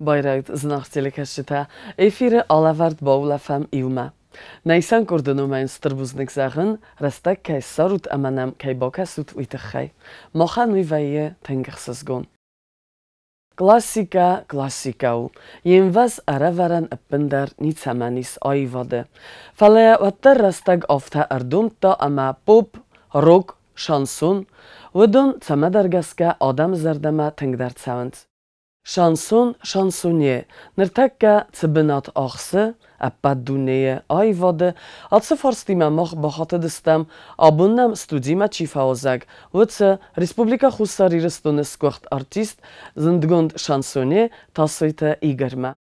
Байрагт, зынаргъ телекӕсджытӕ! Эфиры алӕвӕрд баулӕфӕм иумӕ. Нӕ исӕн къорды номӕй стыр бузныг зӕгъын, рӕстӕг кӕй ссарут ӕмӕ нӕм кӕй бакӕсут, уый тыххӕй. Махӕн уый вӕййы тынг ӕхсызгон. Классикӕ классикӕ у. Йе мвӕз ӕрӕвӕрӕн ӕппындӕр ницӕмӕн ис аивады. Фӕлӕ уӕддӕр рӕстӕг афтӕ ӕрдомдта ӕмӕ поп, рок, шансон уыдон цӕмӕдӕр гӕсгӕ адӕмы зӕрдӕмӕ тынгдӕр цӕуынц. Шансон шансонье ныртӕккӕ цы бынат ахсы ӕппӕт дунейы аивады, ацы фарстимӕ мах бахатыдыстӕм, абон нӕм студимӕ чи фӕуазӕг, уыцы Республикӕ Хуссар Ирыстоны сгуыхт артист, зындгонд шансонье Тасойты Игорьмӕ.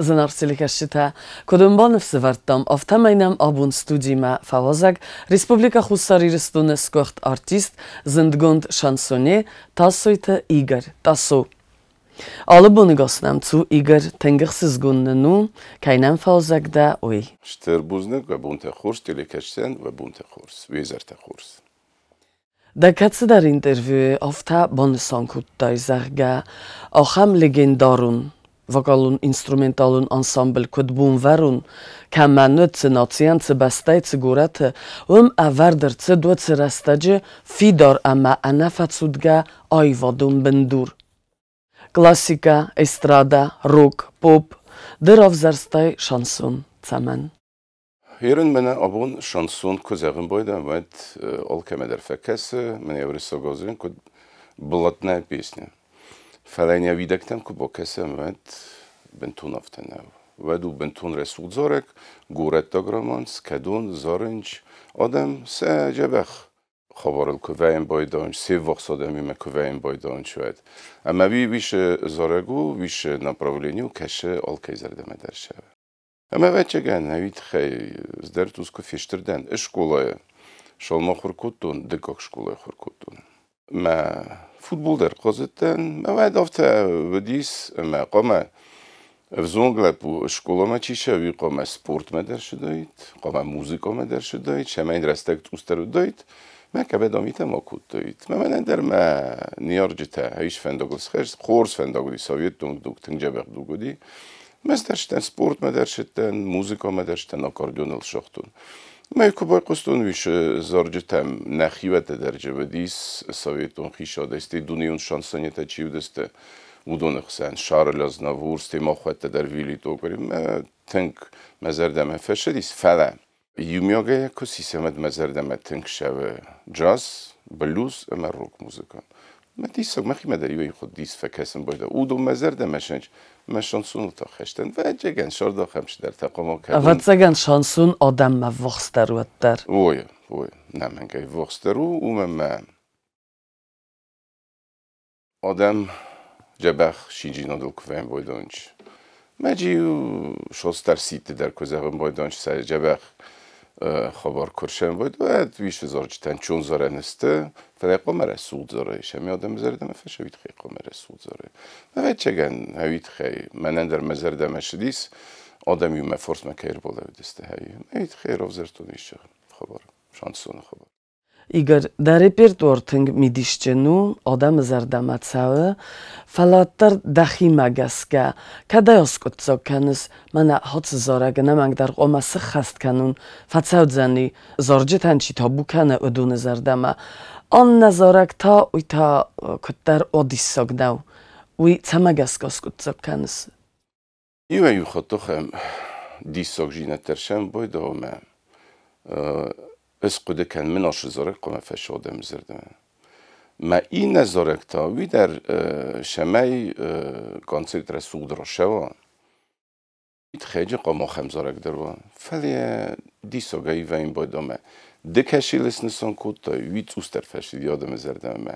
Зынаргъ телекӕсджытӕ, куыд уын баныфсӕвӕрдтам, афтӕмӕй нӕм абон студимӕ фӕуазӕг Республикӕ Хуссар Ирыстоны сгуыхт артист, зындгонд шансонье Тасойты Игорь Тасо. Алы боныгас нӕм цу, Игорь, тынг ӕхсызгон нын у, кӕй нӕм фӕуазӕг дӕ, уый. Стыр бузныг, уӕ бонтӕ хорз, телекӕсджытӕн, уӕ бонтӕ хорз, уе зӕртӕ хорз. Дӕ кӕцыдӕр интервьюйы афтӕ банысан кодтай, зӕгъгӕ, ахӕм легендарон вокалон-инструменталон ансамбль куыд Бонвӕрон, кӕмӕн уыд, цы нацийӕн, цы бӕстӕйы, цы горӕты, уым ӕвӕрд ӕрцыд уыцы рӕстӕджы фидар ӕмӕ ӕнӕфӕцудгӕ аивадон бындур. Классикӕ, эстрадӕ, рок, поп ды равзӕрстай шансон. Цӕмӕн? Ерын мӕнӕ абон шансон куы зӕгъын байдам, уӕд алкӕмӕ дӕр фӕкӕсы, мӕнӕ уырыссагау дзурын, куыд блатная песня. Фӕлӕ йын йӕ уидӕгтӕм куы бакӕсӕм, уӕд бынтон афтӕ нӕу. Уӕд у бынтон рӕсугъд зарӕг, горӕттаг романс, кӕдон зарынч адӕм сӕ дзӕбӕх хабарыл куы вӕййын байдайынц, се ввахс адӕмимӕ куы вӕййын байдайынц, уӕд. Ӕмӕ уый уисы зарӕг у, уисы направлени у, кӕсы алкӕй зӕрдӕмӕ дӕр сӕ. Ӕмӕ ӕвӕццӕгӕн, ӕви тыххӕй ӕз туз куы фестыр дӕн скъолайы, сӕумӕ ахуыр кодтон, дыккаг скъолайы ахуыр кодтон. Мӕ футбол дӕр хъазыдтӕн, мӕ уӕд афтӕ уыдис, ӕмӕ хъуамӕ ӕвзонг лӕппу скъоламӕ чи цӕуы, хъуамӕ спортмӕ дӕр цыдаид, хъуамӕ музыкамӕ дӕр цыдаид, цӕмӕй рӕстӕг цъусдӕр уыдаид. Мӕ кӕбӕд митӕ ма кодтаид. Мӕ мӕнӕн дӕр мӕ ныййарджытӕ ис фӕндагыл схӕст, хорз фӕндаг уыди, советон дуг, тынг дзӕбӕх дуг уыди. Мӕ дӕр спортмӕ дӕр цыдтӕн, музыкамӕ дӕр цыдтӕн, аккордеоныл сагътон. Мӕ куы байхъуыстон уьш зарджытӕм, нӕхиуӕттӕ дӕр уыдис советон хицауадӕй, стӕй дунейон шансонетӕ чи уыдысты, уыдоны хсӕн Шарль Азнавур, стӕй махуӕттӕ дӕр Вилли Токарев, мӕ тынг мӕ зӕрдӕмӕ фӕцыдис, фӕлӕ иумиагӕй куы сисӕм, уӕд мӕ зӕрдӕмӕ тынг цӕуы джаз, блюз ӕмӕ рок-музыкӕ. Мӕ диссаг, мӕхимӕ дӕр иуӕй хуыдис фӕкӕсын байдыдта. Уыдон мӕ зӕрдӕмӕ сӕнч, мӕ шансоныл та хӕстӕн. Ӕвӕццӕгӕн, сӕрдахӕм цыдӕртӕ хъуамӕ кӕнон. Ӕвӕццӕгӕн, шансон адӕммӕ ввахсдӕр уӕддӕр. Ой, ой, нӕмӕнгӕй ввахсдӕр у, уымӕн мӕ Адӕм дзӕбӕх шинджинадыл куы фембӕлдонч. Мӕджи-иу шостар сидты дӕр куы зӕгъын байдонч, сӕ дзӕбӕх хабар куы рсӕмбӕлд, уӕд уисы зарджытӕн чон зарӕн сты, фӕлӕ хъуамӕ рӕсугъд зарай, сӕми адӕмы зӕрдӕмӕ фӕсӕуит хай хъуамӕ рӕсугъд зарай. Ӕвӕццӕгӕн, хӕуит хай, мӕнӕн дӕр мӕ зӕрдӕмӕ ссыдис, адӕм-иу мӕ форсмӕ кӕй ӕрбалӕудысты, хай. Мӕ хай равзӕрдтон ис хабар, шансоны хабар. Игорь, дӕ репертуар тынг мидисджын у, адӕмы зӕрдӕмӕ цӕуы, фӕлӕ уӕддӕр дӕхимӕ гӕсгӕ, кӕдӕй аскъуыддзаг кӕныс, мӕнӕ ацы зарӕг ӕнӕмӕнгдӕр хъуамӕ сыххӕст кӕнон, фӕцӕудзӕни, зарджытӕн чи табу кӕны, уыдоны зӕрдӕмӕ. Аннӕ зарӕг та, уый та куыддӕр уадиссаг нӕу. Уый цӕмӕ гӕсгӕ аскъуыддзаг кӕныс? Иуӕй-иу хатт ахӕм диссагдзинӕдтӕ ӕрсӕмбӕлд ӕмӕ ӕз хъуыды кӕнын, мын ацы зарӕг хъуамӕ фӕсадӕм зӕрдӕмӕ. Мӕ иннӕ зарӕг та уый дӕр цӕмӕй концерт рӕсугъд рацӕуа, Тхеджы хъуамӕ ахӕм зарӕг дӕр уа. Фӕлӕ диссагӕй ивӕн байдомӕ. Ды кӕсилы снысан кодтай, уый цъусдӕр фӕсиди адӕмы зӕрдӕмӕ.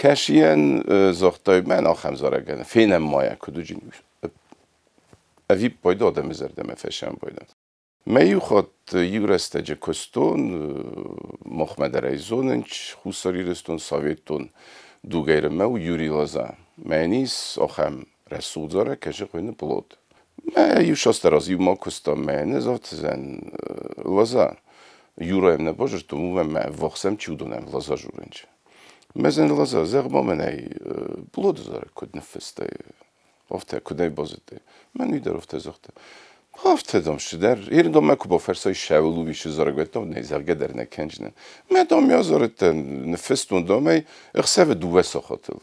Кӕсийӕн загътай, мӕн ахӕм зарӕгӕн, фенӕм ма йӕ, куыд уыджын. Ӕвиппайды адӕмы зӕрдӕмӕ фӕсӕмбӕлд. Мӕ иу хатт иу рӕстӕджы куыстон, махмӕ дӕр ӕй зонынц, Хуссар Ирыстон советон дугӕй у Юрий Лоза. Мӕн ис ахӕм рӕсугъд зарӕг, кӕсы хуыйны «Плот». Мӕ иу цасдӕр аз иумӕ куыстам, мӕ зӕгъдзӕн Лоза. Юрайӕм нӕ базыдтон, уымӕн мӕ ӕввахсӕм чи уыдонӕм Лоза журынчы. Мӕ зӕн Лоза, зӕгъ-ма мӕнӕй, Плоты зарӕг куыд ныффыстай? Афтӕ куыдӕй базыдтай? Мӕн уый дӕр афтӕ загъта. Афтӕ, дам, цыдӕр. Иры дам мӕ куы бафӕрсай, сӕуыл у исы зарӕг, уӕд дам, нӕ зӕгъгӕ дӕр нӕ кӕнджынӕн. Мӕ дам, йӕ зарӕгтӕ ныффыстон, дам ӕй ӕхсӕвы 2 сахатыл.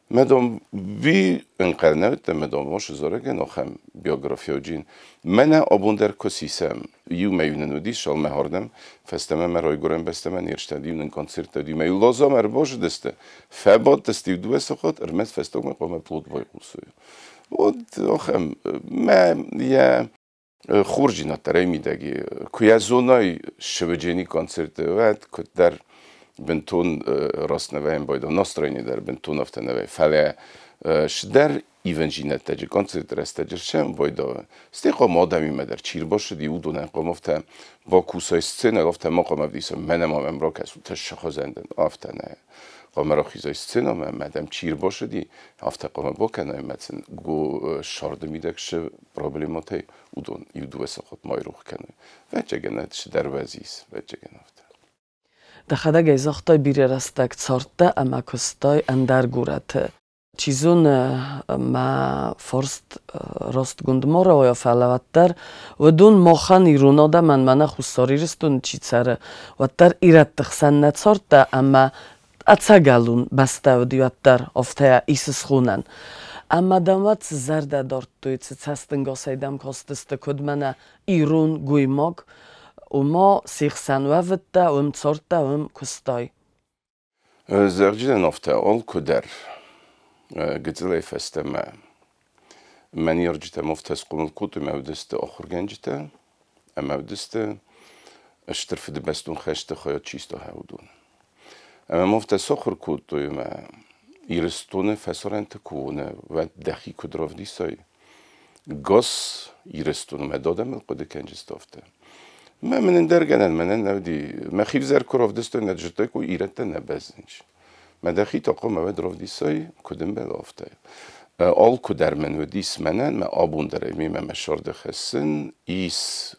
Мӕ дам, ви ӕнхъӕл нӕ уыдтӕн, мӕ дам, ашы зарӕгӕн ахӕм биографиаджын. Мӕнӕ абон дӕр куы сисӕм, иумӕ-иу нын уыдис Салмӕхардӕм, фӕстӕмӕ мӕ райгуырӕн бӕстӕмӕ не рстад, иу нын концерттӕ уыди, мӕ-иу Лозамӕ ӕрбазыдысты, фӕбадтысты иу 2 сахат, ӕрмӕст фӕстагмӕ хъуамӕ плот байхъусой. Уӕд ахӕм мӕ йӕ хорздзинад дӕр ӕй мидӕг и. Куы йӕ зонай сывыджени концерты, уӕд куыддӕр бынтон раст нӕ вӕййын байдӕ, настроени дӕр бынтон афтӕ нӕ вӕййы. Фӕлӕ сдӕр ивӕнзинӕдтӕджы концерты рӕстӕджы рсӕм байдӕ. Стӕй хъуамӕ адӕмимӕ дӕр чи рбацыди, уыдонӕн хъуамӕ афтӕ бакусай сценӕ, афтӕ ма хъуамӕ ӕвдисӕм, мӕнӕ ма мӕм ракӕсут, тӕссахуызӕн дӕн, афтӕ нӕ. Хъуамӕ рахизай сценӕмӕ, ӕмӕ дӕм чи рбацыди, афтӕ хъуамӕ бакӕнай, ӕмӕ сын сӕрды мидӕг цы проблемӕтӕй, уыдон 1-2 сахат ма айрох кӕной. Ӕвӕццӕгӕн, цыдӕр вӕзис, ӕвӕццӕгӕн афтӕ. Дӕхӕдӕг ӕй загътай, бирӕ рӕстӕг цардтӕ ӕмӕ куыстай ӕндӕр горӕты. Чи зоны, мӕ фарст растгонд ма рауайа, фӕлӕ уӕддӕр уыдон махӕн, ирон адӕмӕн, мӕнӕ Хуссар Ирыстоны чи цӕры, уӕддӕр ирӕтты хсӕн нӕ цардтӕ ӕмӕ ӕцӕгӕлон бӕстӕ уыди уӕддӕр, афтӕ ис схонӕн. Ӕмӕ дӕм уӕд цы зӕрдӕ дардтой, цы цӕстӕнгасӕй дӕм кастысты, куыд мӕнӕ ирон гоймаг, уымӕ се хсӕн уӕвыдтӕ, уым цардтӕ, уым куыстай? Зӕгъджынӕн афтӕ алкуыдӕр гыццылӕй фӕстӕмӕ мӕ ныййарджытӕм афтӕ схъомыл кодтой, мӕ уыдысты ахуыргӕнджытӕ ӕмӕ уыдысты Стыр Фыдыбӕстон хӕсты хайад чи иста, уыдон. Ӕмӕ мӕ афтӕ сахуыр кодтой, ӕмӕ Ирыстоны фӕсарӕнты куы уон, уӕд дӕхи куыд равдисай, гас Ирыстоны мӕ дадамыл хъуыды кӕнджысты афтӕ. Мӕ мын ӕндӕр гӕнӕн мӕнӕн нӕ уыди. Мӕхи взӕр куы равдыстой, нӕ зыдтой, куы ирӕттӕ нӕ бӕззынц. Мӕ дӕхи та хъуамӕ уӕд равдисай, куыд ӕмбӕлы, афтӕ. Алкуыдӕр мын уыдис мӕнӕн, мӕ абон дӕр ӕй мемӕ мӕ сӕрды хӕссын, ис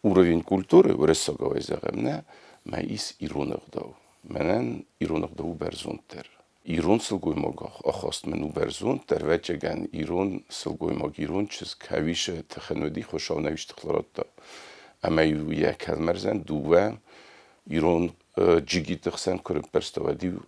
уровень культуры, уырыссагау зӕгъӕм, нӕ, мӕ ис ирон ӕгъдау. Мӕнӕн ирон ӕгъдау у бӕрзонддӕр. Ирон сылгоймаг ахаст мын у бӕрзонддӕр, ӕвӕццӕгӕн, ирон сылгоймаг, ирон чызг хӕвисы тыхӕн уыди, Хуыцау нӕ исты радта. Ӕмӕ-иу йӕ кӕлмӕрзӕн дыууӕ ирон джигиты хсӕн куы рыппӕрста, уӕд-иу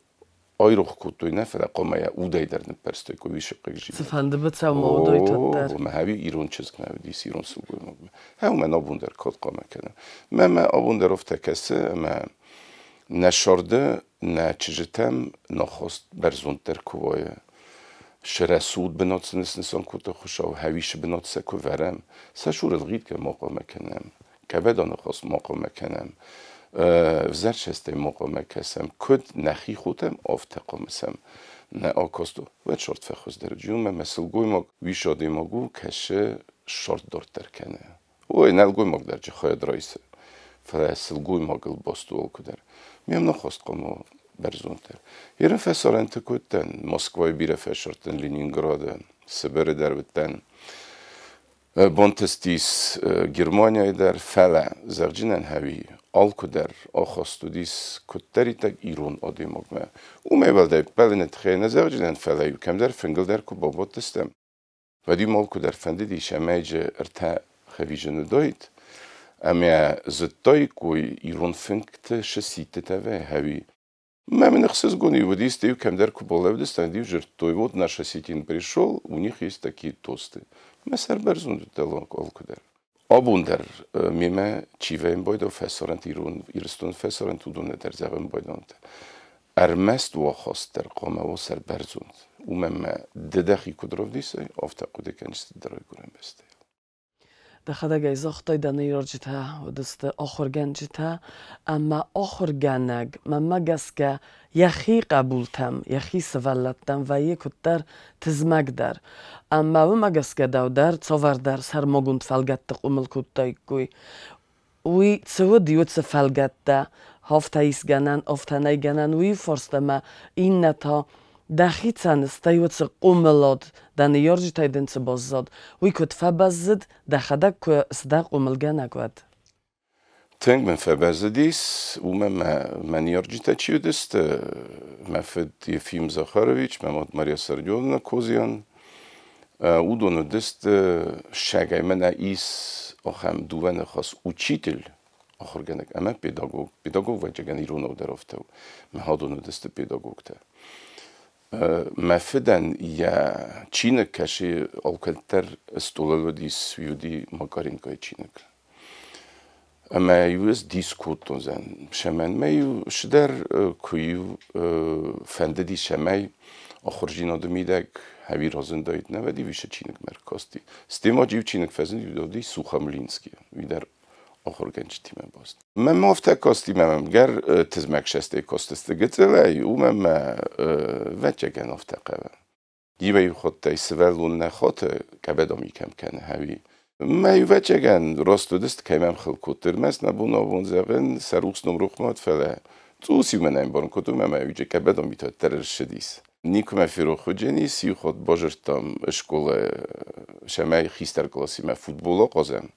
айрох кодтой нӕ, фӕлӕ хъуамӕ йӕ удӕй дӕр ныппӕрстой, куы уисы хъыгзинад. Цыфӕнды быцӕу ма уыдой уӕддӕр. Мӕ хӕви ирон чызг нӕ уыдис, ирон сылгоймаг. Хӕу мӕн абон дӕр код хъуамӕ кӕна. Мӕ мӕ абон дӕр афтӕ кӕсы, ӕмӕ нӕ сӕрды нӕ чызджытӕм нахост бӕрзонддӕр куы вӕййы. Срӕсугъд бынат сын снысан кодта Хуыцау, хӕвисы бынат сӕ куы вӕрӕм, сӕ цур ӕлгъитгӕ ма хъуамӕ кӕнӕм, кӕвӕдоны хос ма хъуамӕ кӕнӕм. Ӕвзӕр цӕстӕй ма хъуамӕ кӕсӕм, куыд нӕхи хотӕм, афтӕ хъуамӕ сӕм нӕ акасто. Уӕд шорт фӕхуыздӕр уыди, ӕмӕ сылгоймаг уис адӕймаг у, кӕсы шорт дарддӕр кӕны. Ой, нӕлгоймаг дӕр чи хайад райсы, фӕлӕ сылгоймагыл баст у алкуыдӕр. Ме мныхӕст хъуамӕ бӕрзонддӕр. Ерын фӕсарӕнты кодтӕн, Москвайы бирӕ фӕсырдтӕн, Ленинграды, Сыбыры дӕр уыдтӕн. Бантыстис Германияйы дӕр, фӕлӕ зӕгъджынӕн хӕуи алкуыдӕр ахаст уыдис куыддӕриддӕр ирон адӕймагмӕ. Уымӕй уӕлдай ппӕлыны тыххӕй нӕ зӕгъджынӕн, фӕлӕ-иу кӕмдӕр фынгыл дӕр куы бабадтыстӕм, уӕд-иу алкуыдӕр фӕндыдис ӕмӕ ӕртӕ хӕвизын уыдаид, ӕмӕ зыдтаиккой ирон фынгты шы сидтытӕ хӕуи. Мӕм ӕхсызгон уыдис, иу кӕмдӕр куы балӕудыстӕм, иу дзырдтой, вот наш осетин пришел, у них есть такие тосты. Мӕ сӕр бӕрзонд уыд алкуыдӕр. Абон дӕр мемӕ чи вӕййын байдау фӕсарӕнты ирон Ирыстоны фӕсарӕнты уыдоны дӕр зӕгъын байдӕнтӕ. Ӕрмӕст уахаст дӕр хъуамӕ уа сӕрбӕрзонд. Уымӕн мӕ ды дӕхи куыд равдисай, афтӕ хъуыды кӕныс дӕ райгуырӕн бӕстӕйыл. Дӕхӕдӕг ӕй загътай, дӕ ныййарджытӕ уыдысты ахуыргӕнджытӕ, ӕмӕ ахуыргӕнӕг, мӕнмӕ гӕсгӕ, йӕхи хъӕбултӕм, йӕхи сывӕллӕттӕм вӕййы куыддӕр тызмӕгдӕр. Ӕмӕ уымӕ гӕсгӕ дӕу дӕр цавӕрдӕр сӕрмагонд фӕлгӕтты хъомыл кодтаиккой. Уый цы уыд, уыцы фӕлгӕттӕ, афтӕ исгӕнӕн, афтӕ нӕй гӕнӕн, уый фарст ӕмӕ иннӕ та дӕхицӕн, стӕй уыцы хъомылад, дӕ ныййарджытӕй дын цы баззад, уый куыд фӕбӕззыд, дӕхӕдӕг куы сдӕ хъомылгӕнӕг, уӕд? Тынг мын фӕбӕззыдис, уымӕн мӕ ныййарджытӕ чи уыдысты, мӕ фыд Ефим Захарович, мӕ мад Мария Сардионовна Козиан, уыдон уыдысты сӕгӕй мӕнӕ ис ахӕм дыууӕ ныхас учитель, ахуыргӕнӕг ӕмӕ педагог. Педагог вӕццӕгӕн иронау дӕр афтӕ у. Мӕ хӕдон уыдысты педагогтӕ. Мӕ фыдӕн йӕ чиныг кӕсы алкӕддӕр стъолыл уыдис, уыди Макаренкойы чиныг. Ӕмӕ-иу ӕз дис кодтон зӕн. Сӕмӕн-мӕ-иу цыдӕр куы-иу фӕндыди, цӕмӕй ахуырдзинады мидӕг ӕви разындаид, нӕ уӕд-иу исы чиныгмӕ ӕркасти. Стӕй иу чиныг фӕзынди, уыди Сухомлинский, уый дӕр ахуыргӕнджытимӕ баст. Мӕм афтӕ касти, мӕм ӕмгар тызмӕг сӕстӕй кастысты гыццылӕй, уымӕн мӕ ӕвӕццӕгӕн афтӕ хъӕуы. Иуӕй-иу хаттӕй сывӕллон нӕ хаты, кӕбӕдӕм кӕм кӕны, ӕви. Мӕ ӕвӕццӕгӕн раст уыдысты, кӕй мӕм хыл кодтой. Ӕрмӕст нӕ бон абон зӕгъын, сӕ рухс ном рухмӕ уӕд, фӕлӕ цъус-иу мӕ нӕ ӕмбарын кодтой, ӕмӕ мӕ уыджы кӕбӕдӕм митӕ дӕр ссыдис. Никуы мӕ ферох уыдзӕнис, иу хатт базыдтам скъолайы, цӕмӕй хистӕр къласимӕ футбол ахъазӕм.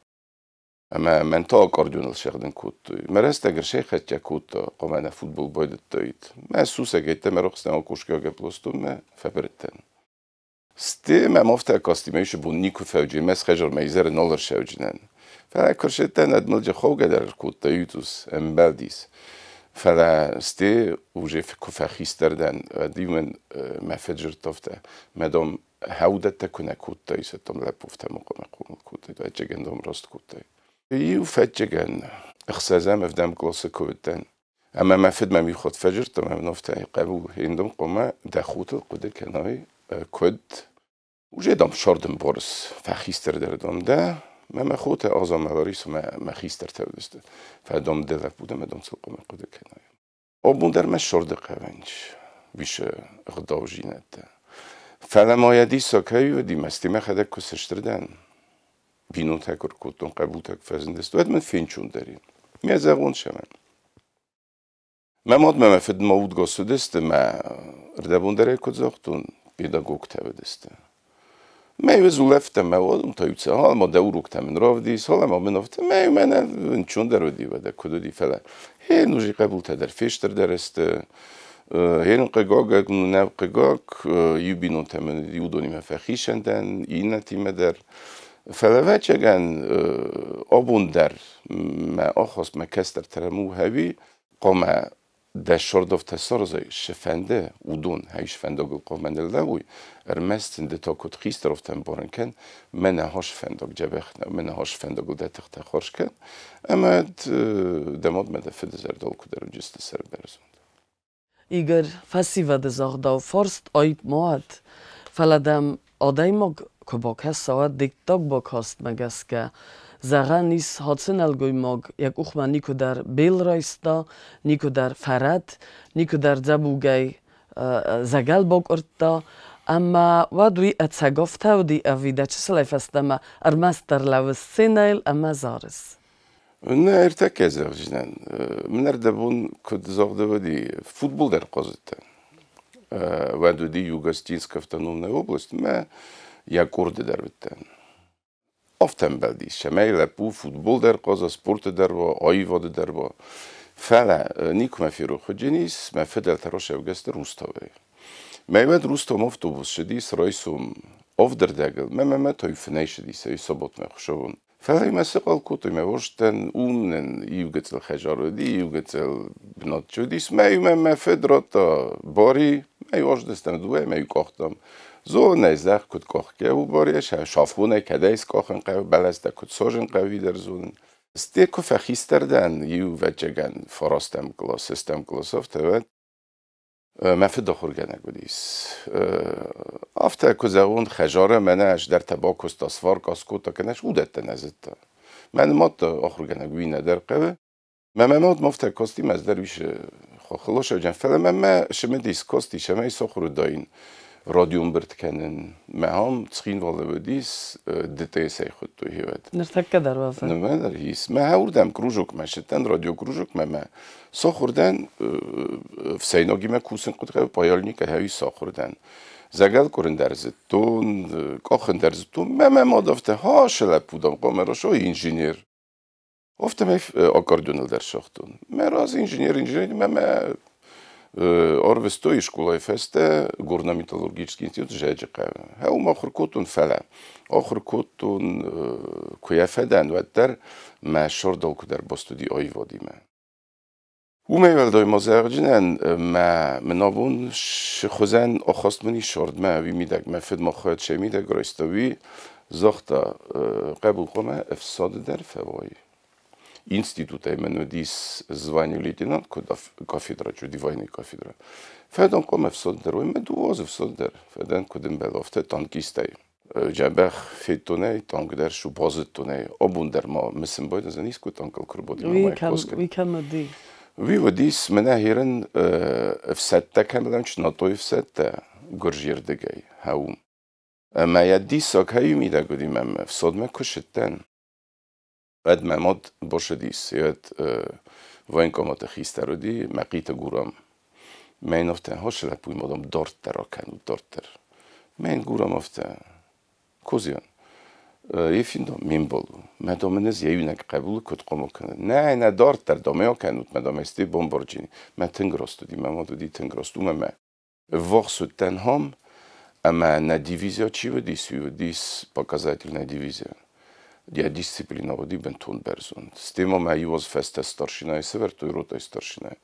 Ӕмӕ мӕн та аккордеоныл сӕгъдын кодтой. Мӕ рӕстӕг ӕрсӕйхӕццӕ кодта, хъуамӕ нӕ футбол байдыдтаид. Мӕ сусӕгӕйттӕ мӕ рохстӕн акъосгӕ гӕпп ластон, мӕ фӕбырыдтӕн. Сте мӕм афтӕ касти, мӕ исы бон никуы фӕуджын, мӕ схӕзар мӕ изӕры нал ӕрсӕуджынӕн. Фӕлӕ куы рсыдтӕн, ӕдмылджы хаугӕ дӕр ӕркодта ютус, ӕмбӕлдис. Фӕлӕ сте уже куы фӕхистӕр дӕн, уӕд-иу мын мӕ фыд дзырдта афтӕ, мӕ дам хӕудӕттӕ куы нӕ кодтай, сӕттам лӕппуфтӕ ма хъуамӕ хъомыл кодтай, ӕцӕгӕн дам раст кодтай. Иу фӕццӕгӕн ӕхсӕзӕм ӕвдӕм къласы куы уыдтӕн, ӕмӕ мӕ фыд мӕм иу хатт фӕдзырдта, мӕ афтӕ хъӕбул, ендом хъуамӕ дӕ хотыл хъуыды кӕнай, куыд уже дам сӕрдын борыс фӕхистӕр дӕр дам дӕ, мӕ мӕ хотӕ Аза ӕмӕ Ларисӕ мӕ мӕ хистӕртӕ уыдысты. Фӕлӕ дам дӕ лӕппу дӕ, мӕ дам сыл хъуамӕ хъуыды кӕнай. Абон дӕр мӕ сӕрды хъӕвӕнч висы ӕгъдаудзинӕдтӕ. Фӕлӕ ма йӕ диссаг кӕй уыди, мӕсти мӕхӕдӕг куы сыстыр дӕн, бинонтӕ куы ркодтон, хъӕбултӕ куы фӕзындысты, уӕд мын фенчондӕр и. Мӕ зӕгъон сӕмӕн. Мӕ мад мӕ мӕ фыд ма удгас уыдысты, мӕ рдӕбон дӕр ӕй куыд загътон, педагогтӕ уыдысты. Мӕ ӕз улӕфтӕн, мӕ уадум та иу ма дӕ уроктӕ мын равдис, ма мын афтӕ, мӕ мӕнӕ ӕнцондӕр уыди, уӕдӕ куыд уыди, фӕлӕ хе нужи хъӕбултӕ дӕр фестырдӕр сты, хе хъыгаг, нӕ хъыгаг, иу бинонтӕ мын уыдонимӕ фӕхицӕн дӕн, иннӕтимӕ дӕр. Фӕлӕ ӕвӕццӕгӕн абон дӕр мӕ ахаст мӕ кӕстӕртӕм у хӕви, хъуамӕ дӕ сордовтӕ саразай, цы фӕнды, уыдон хӕс фӕндагыл хъуамӕ ныллӕууой, ӕрмӕст сын ды та куыд хистӕровтӕн барын кӕн, мӕнӕ хос фӕндаг дзӕбӕх нӕу, мӕнӕ хос фӕндагыл дӕ тыхтӕ хорз кӕн, ӕмӕ дӕ мад мӕ дӕ фыды зӕрдыл куыд ӕрвджысты сӕрбӕрзонд. Игорь, фӕсивӕды загъдау фарст аипп ма уӕд, фӕлӕ дӕм адӕймаг куы бакӕса, уӕд диктаг бакастмӕ гӕсгӕ Зӕгъӕн ис, ацы нӕлгоймаг йӕ къухмӕ никуыдӕр бел райста, никуыдӕр фӕрӕт, никуыдӕр дзӕбугӕй зӕгӕл бакъуырдта, ӕмӕ уӕд уый ӕцӕг афтӕ уыди ӕви дӕ чысылӕй фӕстӕмӕ ӕрмӕстдӕр лӕууыс сценӕйыл ӕмӕ зарыс? Нӕ ӕртӕккӕ зӕгъдзынӕн. Мын ӕрдӕбон куыд загъдӕуыди, футбол дӕр хъазыдтӕн. Уӕд уыди Юго-Остинская автономная область, мӕ йӕ къорды дӕр уыдтӕн. Афтӕ ӕмбӕлдис, цӕмӕй лӕппу футбол дӕр хъаза, спорты дӕр уа, аивады дӕр уа. Фӕлӕ никуы мӕ ферох уыдзӕнис, мӕ фыдӕлтӕ росӕвгӕсты Руставӕй. Мӕ уӕд Рустам автобус цыдис райсом авдырдӕгыл, мӕ мӕ та фынӕй цыдис, ӕй саботмӕ хуысӕвон. Фӕлӕ мӕ сыхъал кодтой, мӕ уарзтӕн ум нын иу гыццыл хӕдзар уыди, иу гыццыл бынат уыдис. Мӕ мӕ фыд радта бари, мӕ уарздыстӕм дыууӕ, мӕ къахтам. Зонӕй зӕхх куыд къахгӕ у бари, сафонӕй кӕдӕй скъахын хъӕуы, бӕлӕстӕ куыд сажын хъӕуы дӕр зонын. Сте куы фӕхистӕр дӕн, иу вӕццӕгӕн фарастӕм класс, сестӕм класс афтӕ уӕд, мӕ фыд ахуыргӕнӕг уыдис. Афтӕ куы зӕгъон, хӕдзары мӕнӕ ӕз дӕр та бакуыста, сварка скодта, кӕнӕ уыдӕттӕ нӕ зыдта. Мӕ нымадта ахуыргӕнӕг уый нӕдӕр хъӕуы. Мӕ мӕ мад афтӕ касти, мӕ ӕз дӕр уый хохылосӕджын, фӕлӕ мӕ мӕ цымыдис касти, цӕмӕй сахуыр уыдаин радиоӕмбырд кӕнын. Мӕ ам Цхинвалы уыдис, ДТС-ӕй хуыдтой хевӕд. Ныртӕккӕ дӕр уӕвы. Нырмӕ дӕр ис. Мӕ уырдӕм кружокмӕ сыдтӕн, радиокружокмӕ мӕ сахуыр дӕн, ӕфсӕйнагимӕ кусын хъуыд паяльник ӕви сахуыр дӕн. Зӕгӕл курын дӕр зыдтон, къахын дӕр зыдтон. Мӕ мӕ мад афтӕ, ха, лӕппу, дам, хъуамӕ расой инженер. Афтӕмӕй аккордеоныл дӕр сагътон. Мӕ разы инженер, инженер, мӕ мӕ арвыстой скъолайы фӕстӕ горно-металлургический институт Зӕджы хъӕуы. Уым ахуыр кодтон, фӕлӕ ахуыр кодтон, куы йӕ фӕдӕн, уӕддӕр мӕ сӕрдыл куыдӕр бастуди аивадимӕ. Уымӕй уӕлдай ма зӕгъджынӕн, мӕ мын абон хуызӕн ахаст мын ис сӕрдмӕ, уый мидӕг мӕ фыд ма хӕд сӕ мидӕг райста, уый загъта, хъӕбул хъуамӕ ӕфсады дӕр фӕуай. Институтӕй мын уыдис звание лейтенант, куыд кафедра, уыди военный кафедра. Фӕдӕн хъуамӕ ӕфсады дӕр уой, мӕ дыууӕ азы ӕфсады дӕр. Фӕдӕн куыд ӕмбӕлы, афтӕ танкистӕй. Джӕбӕх федтон ӕй, танк дӕр шу базыдтон ӕй. Абон дӕр ма мысын байдӕн, искуы танкыл куы рбадин, Уый кӕм уыди? Уый уыдис, мӕнӕ херын ӕфсӕдтӕ кӕм лӕмч, НАТО-йы ӕфсӕдтӕ гуырджы рдыгӕй, хӕуым. Ӕмӕ йӕ диссаг хӕйы мидӕг уыди мӕм ӕфсадмӕ куы сыдтӕн. Уӕд мӕ мад босыдис, уӕд военкоматы хистӕр уыди Мӕхъиты Гурам. Мӕ йын афтӕ, хосы лӕппуйы мадам дарддӕр акӕнут, дарддӕр. Мӕ йын Гурам афтӕ, Козиан, Ефим ме мбал у. Мӕ дам ын ӕз йӕ иунӕг хъӕбулы куыд хъомыл кӕнын. Нӕ, нӕ, дарддӕр дам ӕй акӕнут, мӕ дам ӕз бомбарджини. Мӕ тынг раст уыди, мӕ мад уыди тынг раст. Уымӕ мӕ ввахс уыдтӕн хам, ӕмӕ нӕ дивизия чи уыдис, уый уыдис показательная дивизия. Йӕ дисциплина уыди бынтон бӕрзонд. Стӕй ма мӕ иу аз фӕстӕ старшинайы сӕвӕрдтой, ротӕйы старшинайы.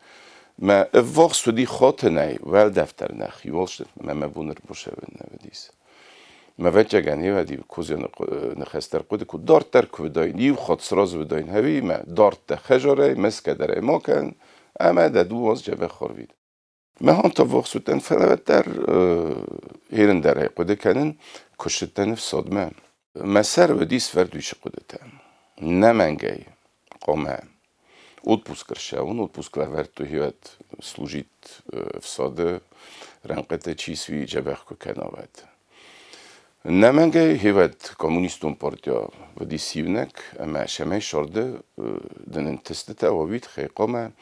Мӕ ӕввахс уыди хатӕнӕй, уӕлдӕф дӕр нӕхи мӕ мӕ бон ӕрбасӕвын нӕ уыдис. Мӕ вӕццӕгӕн ивӕди козианы ныхӕстӕр хъуыды куы дарддӕр куы уыдаин, иу хатт сразы уыдаин хӕви мӕ дарддӕр хӕзарӕй, мӕскӕдӕрӕй ма кӕн, ӕмӕ дӕ дыууӕ аз джӕбӕх арвит. Мӕ хонтӕ ввахс уыдтӕн, фӕлӕ уӕддӕр херындӕрӕй хъуыды кӕнын, куы ссыдтӕн ӕфсадмӕ. Мӕ сӕр уыдис фӕрдуисы хъуыдытӕ. Нӕмӕнгӕй хъуамӕ отпуск ӕрцӕуын, отпуск лӕвӕрдтой уӕд служит ӕфсады рӕнхъытӕ чи суи дзӕбӕх куы кӕна, уӕд. Нӕмӕнгӕй хевӕд коммунистон партия уыдис иунӕг ӕмӕ сӕмӕй сӕрды дын ӕнтыстытӕ уӕвид хъуамӕ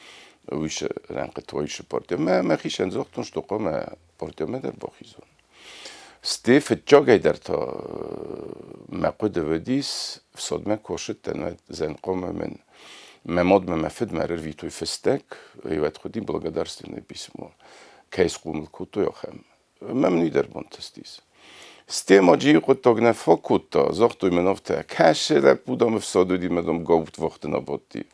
уый рӕнхъыты уыйсы партия. Мӕ мӕхицӕн загътон, что хъуамӕ партиямӕ дӕр бахизон. Сте фыццагӕй дӕр та мӕ хъуыды уыдис, ӕфсадмӕ куы ссыдтӕн, уӕд зӕнхъомӕ мын мӕ мадмӕ мӕ фыдмӕ ӕрӕрвитой фыстӕг, уӕд хуыди благодарственное письмо, кӕй схъомыл кодтой, ахӕм. Мӕ мын уый дӕр бантыстис. Сте ма джийы хъуыддаг нӕ фӕкодта, загътой мын афтӕ, кӕсы лӕппу, дам, ӕфсад уыди, мӕ дам, гауптвахты нӕ бадти.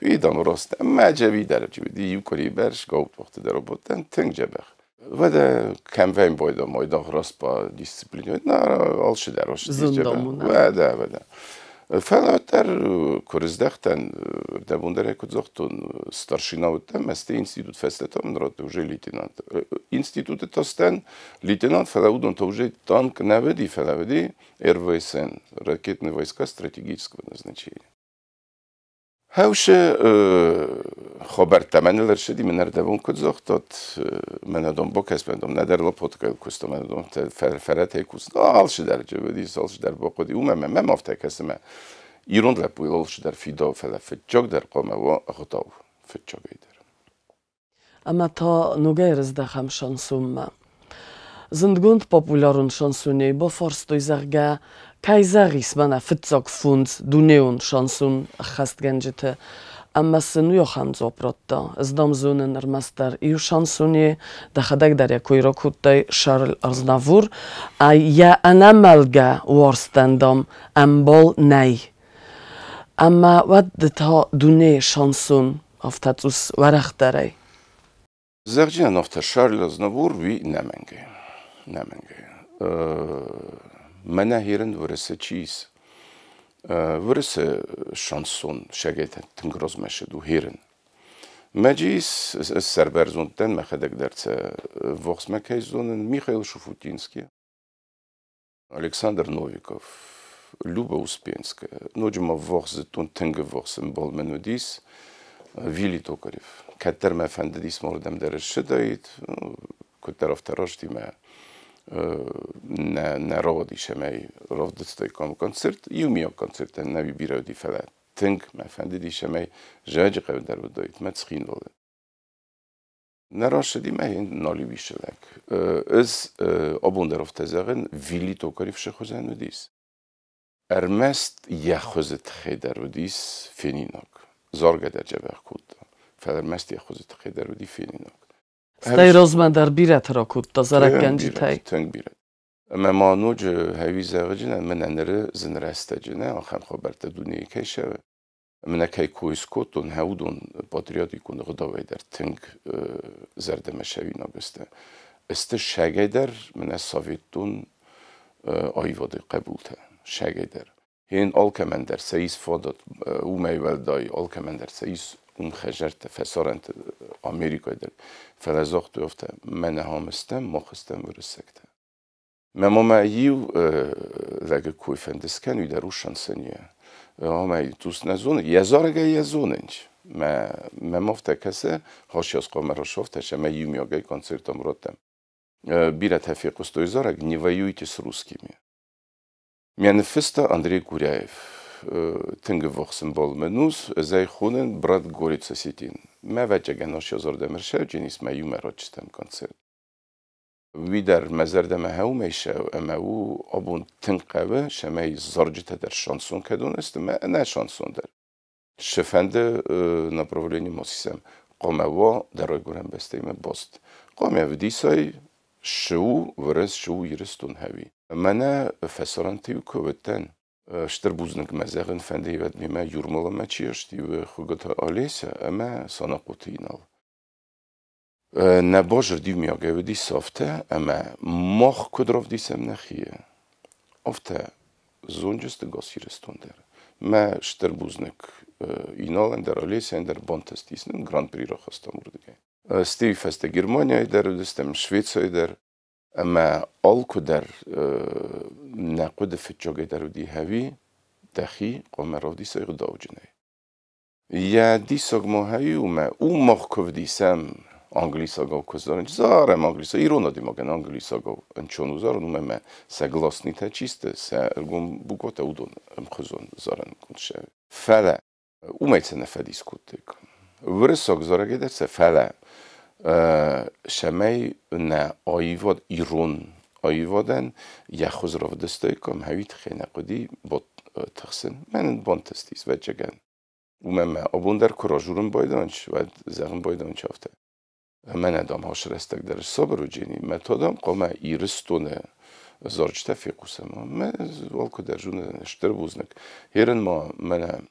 Уый, дам, раст, ӕмӕ джӕви дӕр уыди, иу къуыри бӕрц гауптвахты дӕр абадтӕн, тынг дзӕбӕх. Уӕдӕ кӕм вӕййын байдагъ раст па дисциплинӕ, на алчидӕр раст. Зундамонӕг. Уӕдӕ, уӕдӕ. Фӕлӕ уӕддӕр куы рыздӕхтӕн, рдӕбондӕрӕй куыд загътон, старшина уыдтӕн, мӕ институт фӕстӕ та мын радтой уже лейтенант. Институты та стӕн лейтенант, фӕлӕ уыдон та уже танк нӕ уыди, фӕлӕ уыди РВСН, ракетные войска стратегического назначения. Хӕусы хабӕрттӕ мӕныл ӕрцыди, мӕн ӕрдӕбон куыд загътат, мӕнӕ дам бакӕс, мӕнӕ дам нӕдӕр лопаткӕйыл куыста, мӕнӕ дам фӕрӕтӕй куыста, алцыдӕр уыдис, алцыдӕр бахъуыди. Уымӕ мӕм афтӕ кӕсы, мӕ ирон лӕппуйыл алцыдӕр фидауы, фӕлӕ фыццагдӕр хъуамӕ уа ӕгъдау, фыццагӕй дӕр. Ӕмӕ та ногӕй рыздӕхӕм шансонмӕ. Зындгонд популярон шансонӕй бафарстой, зӕгъгӕ, кӕй зӕгъис мӕнӕ фыццаг фондз дунеон шансон ӕххӕстгӕнджыты, ӕмӕ сын уый ахӕм дзуапп радта: Ӕз, дам, зонын ӕрмӕстдӕр иу шансоне, дӕхӕдӕг дӕр йӕ кой ракодтай, Шарль Азнавур, а йӕ ӕнӕмӕлгӕ уарзтӕн, дам, ӕмбал нӕй. Ӕмӕ уӕд ды та дунейы шансон афтӕ цъус уӕрӕхдӕрӕй. Зӕгъджынӕн афтӕ Шарль Азнавур уый нӕмӕнгӕй. Нӕмӕнгӕй. Мӕнӕ херын Уӕрӕсе чи ис? Уӕрӕсе шансон сӕгайтӕ тынг размӕ ссыд у херын. Мӕджы ис сӕрбӕрзонд дӕн, мӕхӕдӕг дӕр сӕ вохсмӕ кӕй зонын, Михаил Шуфутинский, Александр Новиков, Люба Успенская, ноджы ма ввахс зыдтон, тынг ӕввахс ӕмбал мын уыдис, Вилли Токарев. Кӕддӕр мӕ фӕндыдис ма уырдӕм дӕр ссыдаид, куыддӕр афтӕ рӕзти мӕ нӕ рауадис ӕмӕ равдыстаиккам концерт, иумиаг концерттӕ нӕ бирӕ уыди, фӕлӕ тынг мӕ фӕндыдис, ӕмӕ Зӕджыхъӕуы дӕр уыдаид, мӕ Цхинвалы. Нӕ рацыди мӕ нал ис лӕг. Ӕз абон дӕр афтӕ зӕгъын, Вилли Токарев цы хуызӕн уыдис. Ӕрмӕст йӕ хуызы тыххӕй дӕр уыдис фенинаг. Заргӕ дӕр дзӕбӕх кодта, фӕлӕ ӕрмӕст йӕ хуызы тыххӕй дӕр уыди фенинаг. Стӕй размӕ дӕр бирӕты ракодта зарӕггӕнджытӕй. Тынг бирӕ. Ӕмӕ ма ноджы хӕуи зӕгъджынӕн, мӕнӕ ныры зын рӕстӕджы нӕ ахӕм хабӕрттӕ дунейы кӕй сӕвы. Мӕнӕ кӕй кой скодтон, уыдон патриотикон ӕгъдауӕй дӕр тынг зӕрдӕмӕ сӕуинаг сты. Сты сӕгӕй дӕр мӕнӕ советтон аивады хъӕбултӕ, сӕгӕй дӕр. Хин алкӕмӕн дӕр сӕ ис фадат, уымӕй уӕлдай алкӕмӕн дӕр сӕ ис уым хӕзӕрттӕ, фӕсарӕнты Америкӕйы дӕр. Фӕлӕ загътой афтӕ, мӕнӕ ам стӕм, мах стӕм уырыссӕгтӕ. Мӕ мамӕ иу лӕджы кой фӕнды скӕн, уый дӕр у шансонье. Ӕмӕ тус нӕ зоны, йӕ зарӕгӕй йӕ зонынч. Мӕ мӕм афтӕ кӕсы, хасиас хъуамӕ расафтӕ, ӕмӕ иумиагӕй концертам раттӕм. Бирӕтӕ фехъуыстой зарӕг «Не воюйте с русскими». Мӕ ныффыста Андрей Гуряев. Тынг ӕввахс ӕмбал мын у, ӕз ӕй хонын брат горец осетин. Мӕ ӕвӕццӕгӕн ас ӕрсӕвджын ис, мӕ иумӕ рацыдтӕм концерт. Уый дӕр мӕ зӕрдӕмӕ хӕуымӕй сӕу ӕмӕ у абон тынг хъӕуы, цӕмӕй зарджытӕ дӕр шансон кӕдон сты, мӕ ӕнӕ шансон дӕр. Цы направление ма сисӕм, хъуамӕ уа дӕ райгуырӕн бӕстӕимӕ баст. Хъуамӕ ӕвдисай, цы у Уырыс, цы у Ирыстон хӕуи. Мӕнӕ фӕсарӕнты-иу куы уыдтӕн, стыр бузныг мӕ зӕгъын фӕнды, уӕд мемӕ Юрмаламӕ чи ӕрцыди, Хуыгаты Олеся ӕмӕ Санахъоты Инал. Нӕ базырд иумиагӕй уыдис афтӕ, ӕмӕ мах куыд равдисӕм нӕхи, афтӕ зонджысты гас Ирыстон дӕр. Мӕ стыр бузныг Иналӕн дӕр, Олесяйӕн дӕр бантыстис нын гран-при рахастам уырдыгӕй. Стӕй фӕстӕ Германияйы дӕр уыдыстӕм, Швецийы дӕр. Ӕмӕ алкуы дӕр нӕ хъуыды фыццагӕй дӕр уыди хӕуи, дӕхи хъуамӕ равдисай ӕгъдауджынӕй. Йӕ диссаг ма хӕуи у мӕ у мах куы вдисӕм англисагау куы зарын, зарӕм англисаг, ирон адӕймагӕн англисагау ӕнцон у зарын, уымӕн ӕмӕ сӕ гласнитӕ чи сты, сӕ ӕргом буквӕтӕ уыдон ӕмхуызон зарӕн сӕ. Фӕлӕ уымӕй сӕ нӕ фӕдис кодтаиккам. Уырыссаг зарӕгӕй дӕр сӕ, фӕлӕ цӕмӕй нӕ аивад ирон аивадӕн йӕ хуыз равдыстаиккам, хӕуи тыххӕй нӕ хъуыди тыхсын. Мӕнӕн бантыстис, ӕвӕццӕгӕн. Уымӕн мӕ абон дӕр куы разурын байдайынц, уӕд зӕгъын байдайынц афтӕ. Мӕнӕ, дам, ас рӕстӕг дӕр ссабыр уыджени, мӕ та, дам, хъуамӕ Ирыстоны зарджытӕ фехъусӕм. Мӕ алкуы дӕр зоны стыр бузныг. Ерын ма мӕнӕ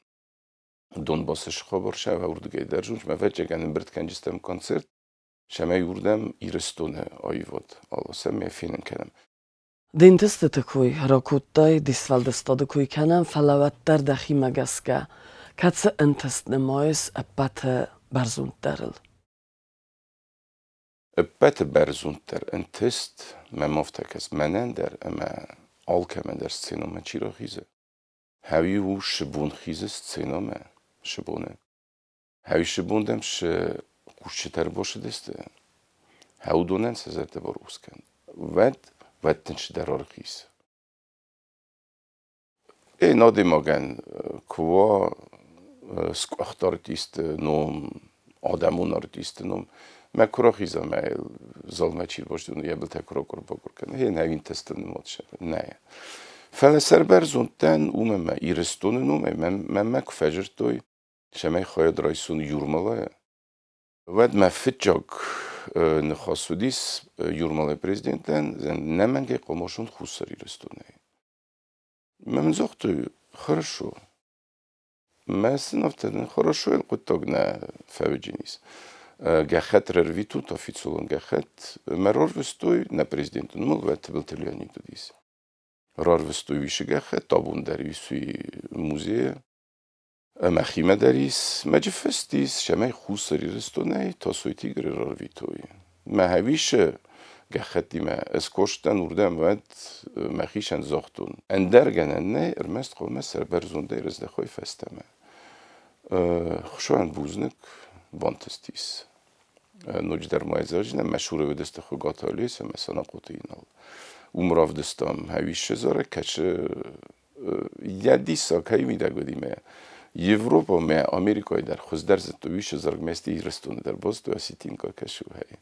Донбассы схабар сӕ уырдыгӕй дӕр зоныс, мӕ ӕвӕццӕгӕн ӕмбырд кӕнджыстӕм концерт, цӕмӕй уырдӕм Ирыстоны аивад аласӕм, мӕ фенын кӕнӕм. Де нтыстыты кой ракодтай, де сфӕлдыстады кой кӕнӕм, фӕлӕ уӕддӕр дӕхимӕ гӕсгӕ, кӕцы ӕнтыст нымайыс ӕппӕты бӕрзонддӕрыл? Ӕппӕты бӕрзонддӕр ӕнтыст мӕм афтӕ кӕсы мӕнӕн дӕр ӕмӕ алкӕмӕн дӕр сценӕмӕ чи рахизы. Хӕуи у сыбон хизы сценӕмӕ, сыбоны. Хӕуи сыбон дӕм шы хъусджытӕ ӕрбацыдысты, хӕуыдонӕн сӕ зӕрдӕ барухс кӕн. Уӕд, уӕд дын цыдӕр аргъ ис. Эн адӕймагӕн куы уа сгуыхт артисты ном, адӕмон артисты ном, мӕ куы рахиза мӕ залмӕ чи рбацыд, йӕ былтӕ куы ракуыр-бакуыр кӕна, гъе нӕ уинтӕстыл нымад нӕ. Фӕлӕ сӕрбӕрзонд дӕн, уымӕн мӕ Ирыстоны номӕй мӕнмӕ куы фӕдзырдтой, цӕмӕй хайад райсон Юрмалайы, уӕд мӕ фыццаг ныхас уыдис Юрмалайы президентӕн, нӕмӕнгӕй хъуамӕ Хуссар Ирыстонӕй. Мӕ мын загътой, хорошо. Мӕ сын афтӕ хорошо хъуыддаг нӕ фӕуыджынис. Гӕххӕтт ӕрвитут, официалон гӕххӕтт. Мӕ рарвыстой нӕ президенты номыл, уӕд Тыбылты Леонид уыдис. Рарвыстой уисы гӕххӕтт, абон дӕр ис уый музейы. Ӕмӕ химӕ дӕр ис, мӕджы фыст ис, цӕмӕй Хуссар Ирыстонӕй Тасойты Игоры рарвитой. Мӕ хӕвисы гӕххӕттимӕ ӕз уырдӕм, уӕд мӕхицӕн загътон: ӕндӕр гӕнӕн нӕй, ӕрмӕст хъуамӕ сӕрбӕрзондӕй раздӕхой фӕстӕмӕ. Хуыцауӕн бузныг, бантыстис. Ноджыдӕр ма зӕгъдзынӕн, мӕ цуры уыдысты Хуыгаты Олеся ӕмӕ Санахъоты Инал. Уым равдыстам хӕвисы зарӕг, кӕцы йӕ диссаг кӕй мидӕг уыди мӕ Европа мӕ Америкӕйы дӕр хуыздӕр зыдтой уыцы зарӕг, мӕ Ирыстоны дӕр базыдтой осетинка кӕсы хӕй.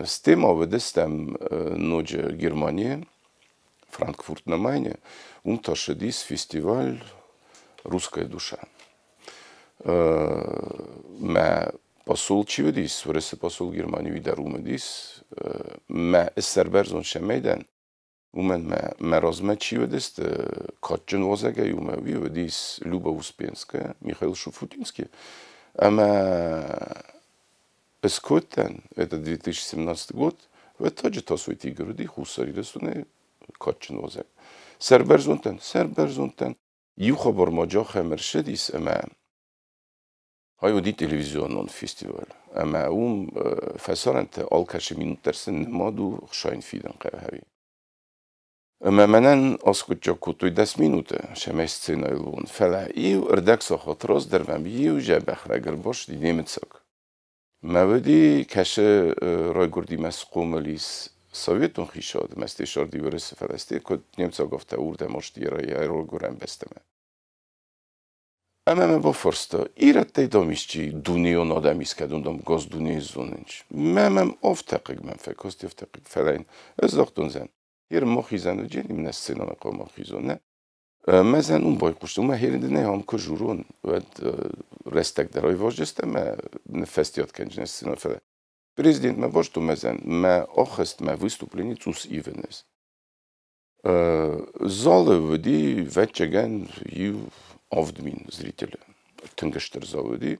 Стӕй ма уыдыстӕм ноджы Германийы, Франкфурт на Майне, уым та ссыдис фестиваль «Русская душа». Мӕ посол чи уыдис, Уӕрӕсе посол Германийы уый дӕр уым уыдис. Мӕ сӕрбӕрзонд цӕмӕй дӕн, уымӕн мӕ мӕ размӕ чи уыдысты, кадджын уазӕгӕй уымӕ уый уыдис Люба Успенская, Михаил Шуфутинский. Ӕмӕ скодтӕн, это 2017 год, уӕд таджы Тасойты Игорь уыди Хуссар Ирыстонӕй кадджын уазӕг. Сӕрбӕрзонд дӕн, сӕрбӕрзонд дӕн. Иу хабар ма джахӕм ӕрцыдис, ӕмӕ ай уыди телевизионон фестиваль. Ӕмӕ уым фӕсарӕнты алкӕцы минут дӕр сын нымад у хсайын фидын хъӕуы. Ӕмӕ мӕнӕн аскъуыддзаг кодтой 10 минуты, цӕмӕй сценӕйыл уон. Фӕлӕ иу ӕрдӕг сахат раздӕр мӕм иу дзӕбӕх лӕг ӕрбацыди, немыцаг. Мӕ уыди, кӕсы райгуырди мӕ схъомыл ис советон хицауады, мӕ стӕй Уӕрӕсе, фӕлӕ стӕй куыд немыцаг, афтӕ уырдӕм ацыди йӕ райгуырӕн бӕстӕмӕ. Ӕмӕ мӕ бафарста, ирӕттӕй дам исчи дунейон адӕм искӕдон дам газ дунейы зонынч. Мӕ мӕм афтӕ хъыг мӕм фӕкасти, афтӕ хъыг, фӕлӕ йын ӕз загътон зӕн, Hier ма хизӕн уыджен, имнӕ сценӕмӕ хъуамӕ хизон, нӕ? Мӕ зӕн уым байхъуыстон, мӕ херинды нӕ ам куы журон, уӕд рӕстӕг дӕр айвазджыстӕм, мӕ ныффӕстиат кӕнджынӕ сценӕ, фӕлӕ президент мӕ базыдтон мӕ зӕн, мӕ ӕххӕст мӕ выступление цъус ивынц. Залы уыди, ӕвӕццӕгӕн, иу 7000 зрителы. Тынг стыр зал уыди.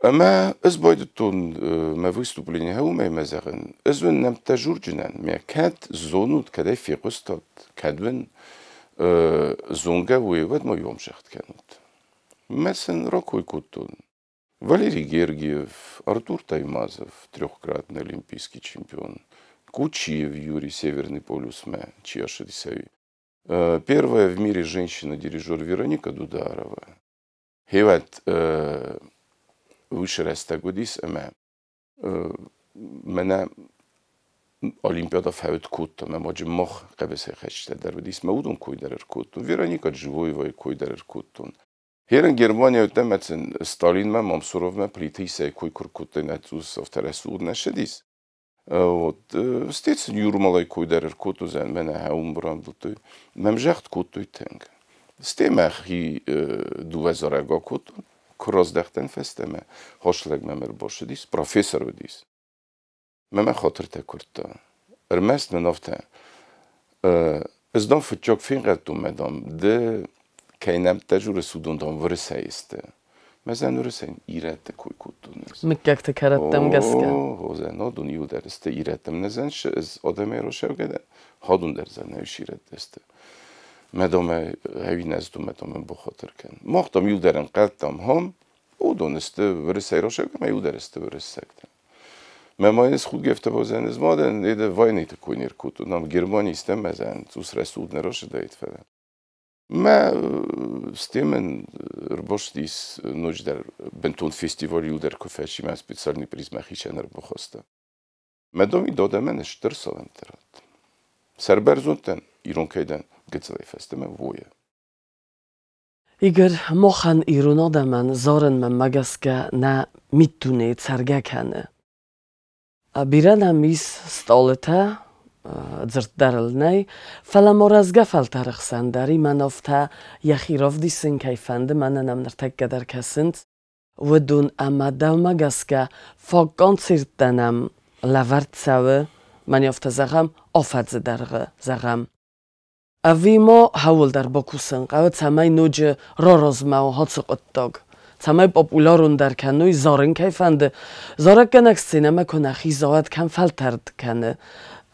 Ӕмӕ ӕз байдыдтон мӕ выступление уымӕй мӕ зӕгъын, ӕз уын нӕмттӕ журджынӕн, мӕ кӕд зонут, кӕдӕй фехъуыстат, кӕд уын зонгӕ уой, уӕд ма иу загъд кӕнут. Мӕ сын ракой кодтон. Валерий Гергиев, Артур Таймазов, трехкратный олимпийский чемпион, Кучиев Юрий, Северный полюс мӕ, чи ацыдис. Первая в мире женщина-дирижер Вероника Дударова. Хевӕд уыцы рӕстӕг уыдис ӕмӕ мӕнӕ Олимпиада фӕуд кодта, мӕ маджы мах хъӕбысӕйхӕцджытӕ дӕр уыдис, мӕ уыдон кой дӕр ӕркодтон, Вероника Дживоевайы кой дӕр ӕркодтон. Херен Германия уыдтӕн мӕ сын Сталинмӕ, Мамсуровмӕ, Плиты Иссӕйы кой куы ркодтой, нӕ цъус афтӕ рӕсугъд нӕ ссыдис. Вот, стӕй сын Юрмалайы кой дӕр ӕркодтой, мӕнӕ уым рамбылдтой. Мӕм загъд кодтой тынг. Стӕй мӕхи дыууӕ зарӕг акодтон, куы раздӕхтӕн фӕстӕмӕ, хаслӕг мӕм ӕрбацыдис, профессор уыдис. Мӕ мӕ хатыртӕ куырдта. Ӕрмӕст мын афтӕ, ӕз дам фыццаг фенхъӕлдтон мӕ дам, ды кӕй нӕмттӕ журыс, уыдон дам Уырысӕй сты. Мӕ зӕн ирӕтты кой кодтон ӕз. Мыггӕгты кӕрӕттӕм гӕсгӕ. О, зӕн адон иуылдӕр сты ирӕттӕм. Нӕ зӕн ӕз адӕмӕй рашӕугӕ дӕн. Хадон дӕр зӕн ӕвис ирӕттӕ сты. Мӕ домӕ ӕви нӕ зыдтон, мӕ домӕ бахатыр кӕн. Мах там иуылдӕр ӕнхъӕлдтам хам, уыдон сты уырыссӕй рашӕугӕ, мӕ иуылдӕр сты уырыссӕгтӕ. Мӕ ма ес худгӕфтӕ базӕн ӕз мадӕн, эде войныты кой не ркодтон, нам Германийы стӕм мӕзӕн цъус рӕсугъд нӕ рашыдаид, фӕлӕ. Мӕ стемен ӕрбастис ноджыдӕр бынтон фестиваль иуылдӕр куы фӕци, мӕ специальный приз мӕхицӕн ӕрбахаста. Мӕ доми дадӕмӕн стыр салӕмттӕ радт. Сӕрбӕрзонд дӕн, ирон кӕй дӕн, гыццылӕй фӕстӕмӕ войӕ. Игорь, махӕн ирон адӕмӕн зарынмӕ гӕсгӕ нӕ миддунейы цӕргӕ кӕны. Бирӕ нӕм ис стъалытӕ, дзырд дӕр ыл нӕй, фӕлӕ ма рӕзгӕ фӕлтӕры хсӕн дӕр имӕн афтӕ йӕхи равдисын кӕй фӕнды, мӕнӕ нӕм ныртӕккӕ дӕр кӕсынц, уыдон ӕмӕ дӕумӕ гӕсгӕ фаг концерттӕ нӕм лӕвӕрд цӕуы, мӕн афтӕ зӕгъӕм, афӕдзы дӕргъы, зӕгъӕм. Ӕви ма хӕуылдӕр бакусын хъӕуы, цӕмӕй ноджы раразмӕ уа ацы хъуыддаг, цӕмӕй популярондӕр кӕной, зарын кӕй фӕнды, зарӕггӕнӕг сценӕмӕ куы нӕ хиза, уӕд кӕм фӕлтӕрд кӕны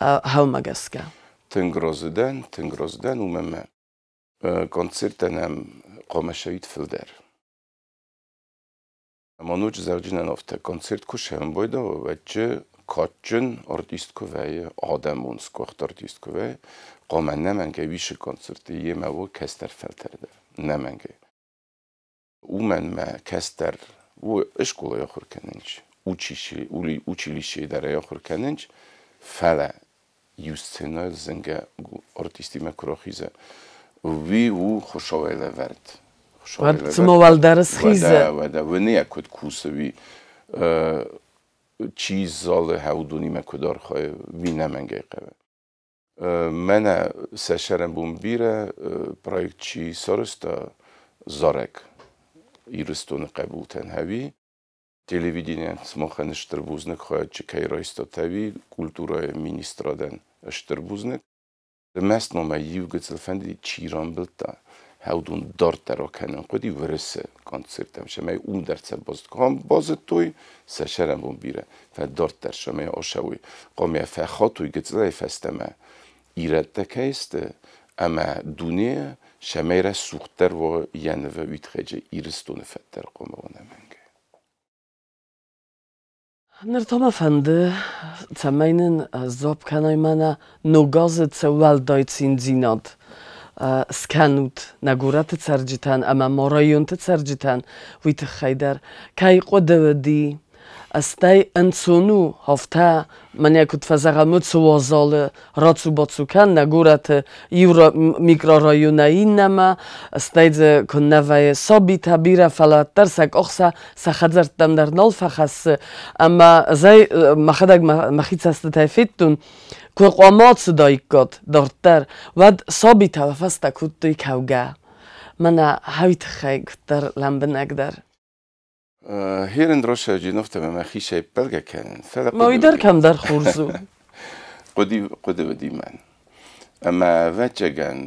хӕумӕ гӕсгӕ? Тынг разы дӕн, тынг разы дӕн, уымӕн мӕ концерттӕ нӕм хъуамӕ сӕуид фылдӕр. Ӕмӕ ноджы зӕгъджынӕн афтӕ, концерт куы сӕмбойда, уӕдчы кадджын артист куы вӕййы, адӕмон сгуыхт артист куы вӕййы, хъуамӕ нӕмӕнгӕй уисы концерты йемӕ уа кӕстӕр фӕлтӕр дӕр. Нӕмӕнгӕй. Уымӕн мӕ кӕстӕр скъолайы ахуыр кӕнынч, училищейы дӕр ӕй ахуыр кӕнынч, фӕлӕ иу сценӕйыл зынгӕ артистимӕ куы рахиза, уый у Хуыцауӕй лӕвӕрд. Уӕд цыма уӕлдӕр схизы. Уӕдӕ, уыны куыд кусы, уый чи залы хӕудонимӕ куыд архайы, уый нӕмӕнгӕй хъӕуы. Мӕнӕ сӕ сӕрӕнбон бирӕ проект чи сарӕзта зарӕг Ирыстоны хъӕбултӕн хӕуи, телевиденийӕн сымахӕн стыр бузныг, хайад чи кӕй райстат ӕви культурӕйы министрадӕн стыр бузныг. Ӕрмӕст ма мӕ иу гыццыл фӕндыди, чи рамбылдта, хӕудон дарддӕр акӕнын хъуыди Уырысы концерттӕм, цӕмӕй уым дӕр сӕ базыдтой, сӕ сӕрӕнбон бирӕ, фӕлӕ дарддӕр цӕмӕй ацӕуой, хъуамӕ фӕхатой гыццылӕй фӕстӕмӕ, ирӕттӕ кӕй сты, ӕмӕ дуне цӕмӕй рӕсугъддӕр уа йӕ нывы уитхӕджы Ирыстоны фӕд дӕр хъуамӕ уа ӕнӕмӕнгӕй. Ныр та мӕ фӕнды, цӕмӕй нын сдзуапп кӕнай мӕнӕ ног азы цы уӕлдай циндзинад скӕнут нӕ горӕты цӕрджытӕн ӕмӕ ма районты цӕрджытӕн, уый тыххӕй дӕр. Кӕй хъуыды уыди, стӕй ӕнцон у, афтӕ мӕнӕ куыд фӕзӕгъӕм, уыцы уазалы рацу-бацу кӕн нӕ горӕты иу микрорайонӕй иннӕмӕ, стӕй дзы куыннӕ вӕййы сабитӕ бирӕ, фӕлӕ уӕддӕр сӕ къух сӕ сӕ хӕдзӕрттӕм дӕр нал фӕхӕссы. Ӕмӕ зӕй мӕхӕдӕг мӕхи цӕстытӕй федтон, куы хъуамӕ ацыдаиккат дарддӕр, уӕд сабитӕ фӕстӕ кодтой кӕугӕ. Мӕнӕ хӕуи тыххӕй куыддӕр лӕмбынӕгдӕр. Херен росӕджы нофтӕмӕ мӕхицӕй ӕппӕлгӕ кӕнын, фӕлӕ Ма уый дӕр кӕмдӕр хорз у. Хъуыды уыди мӕн. Ӕмӕ, ӕвӕццӕгӕн,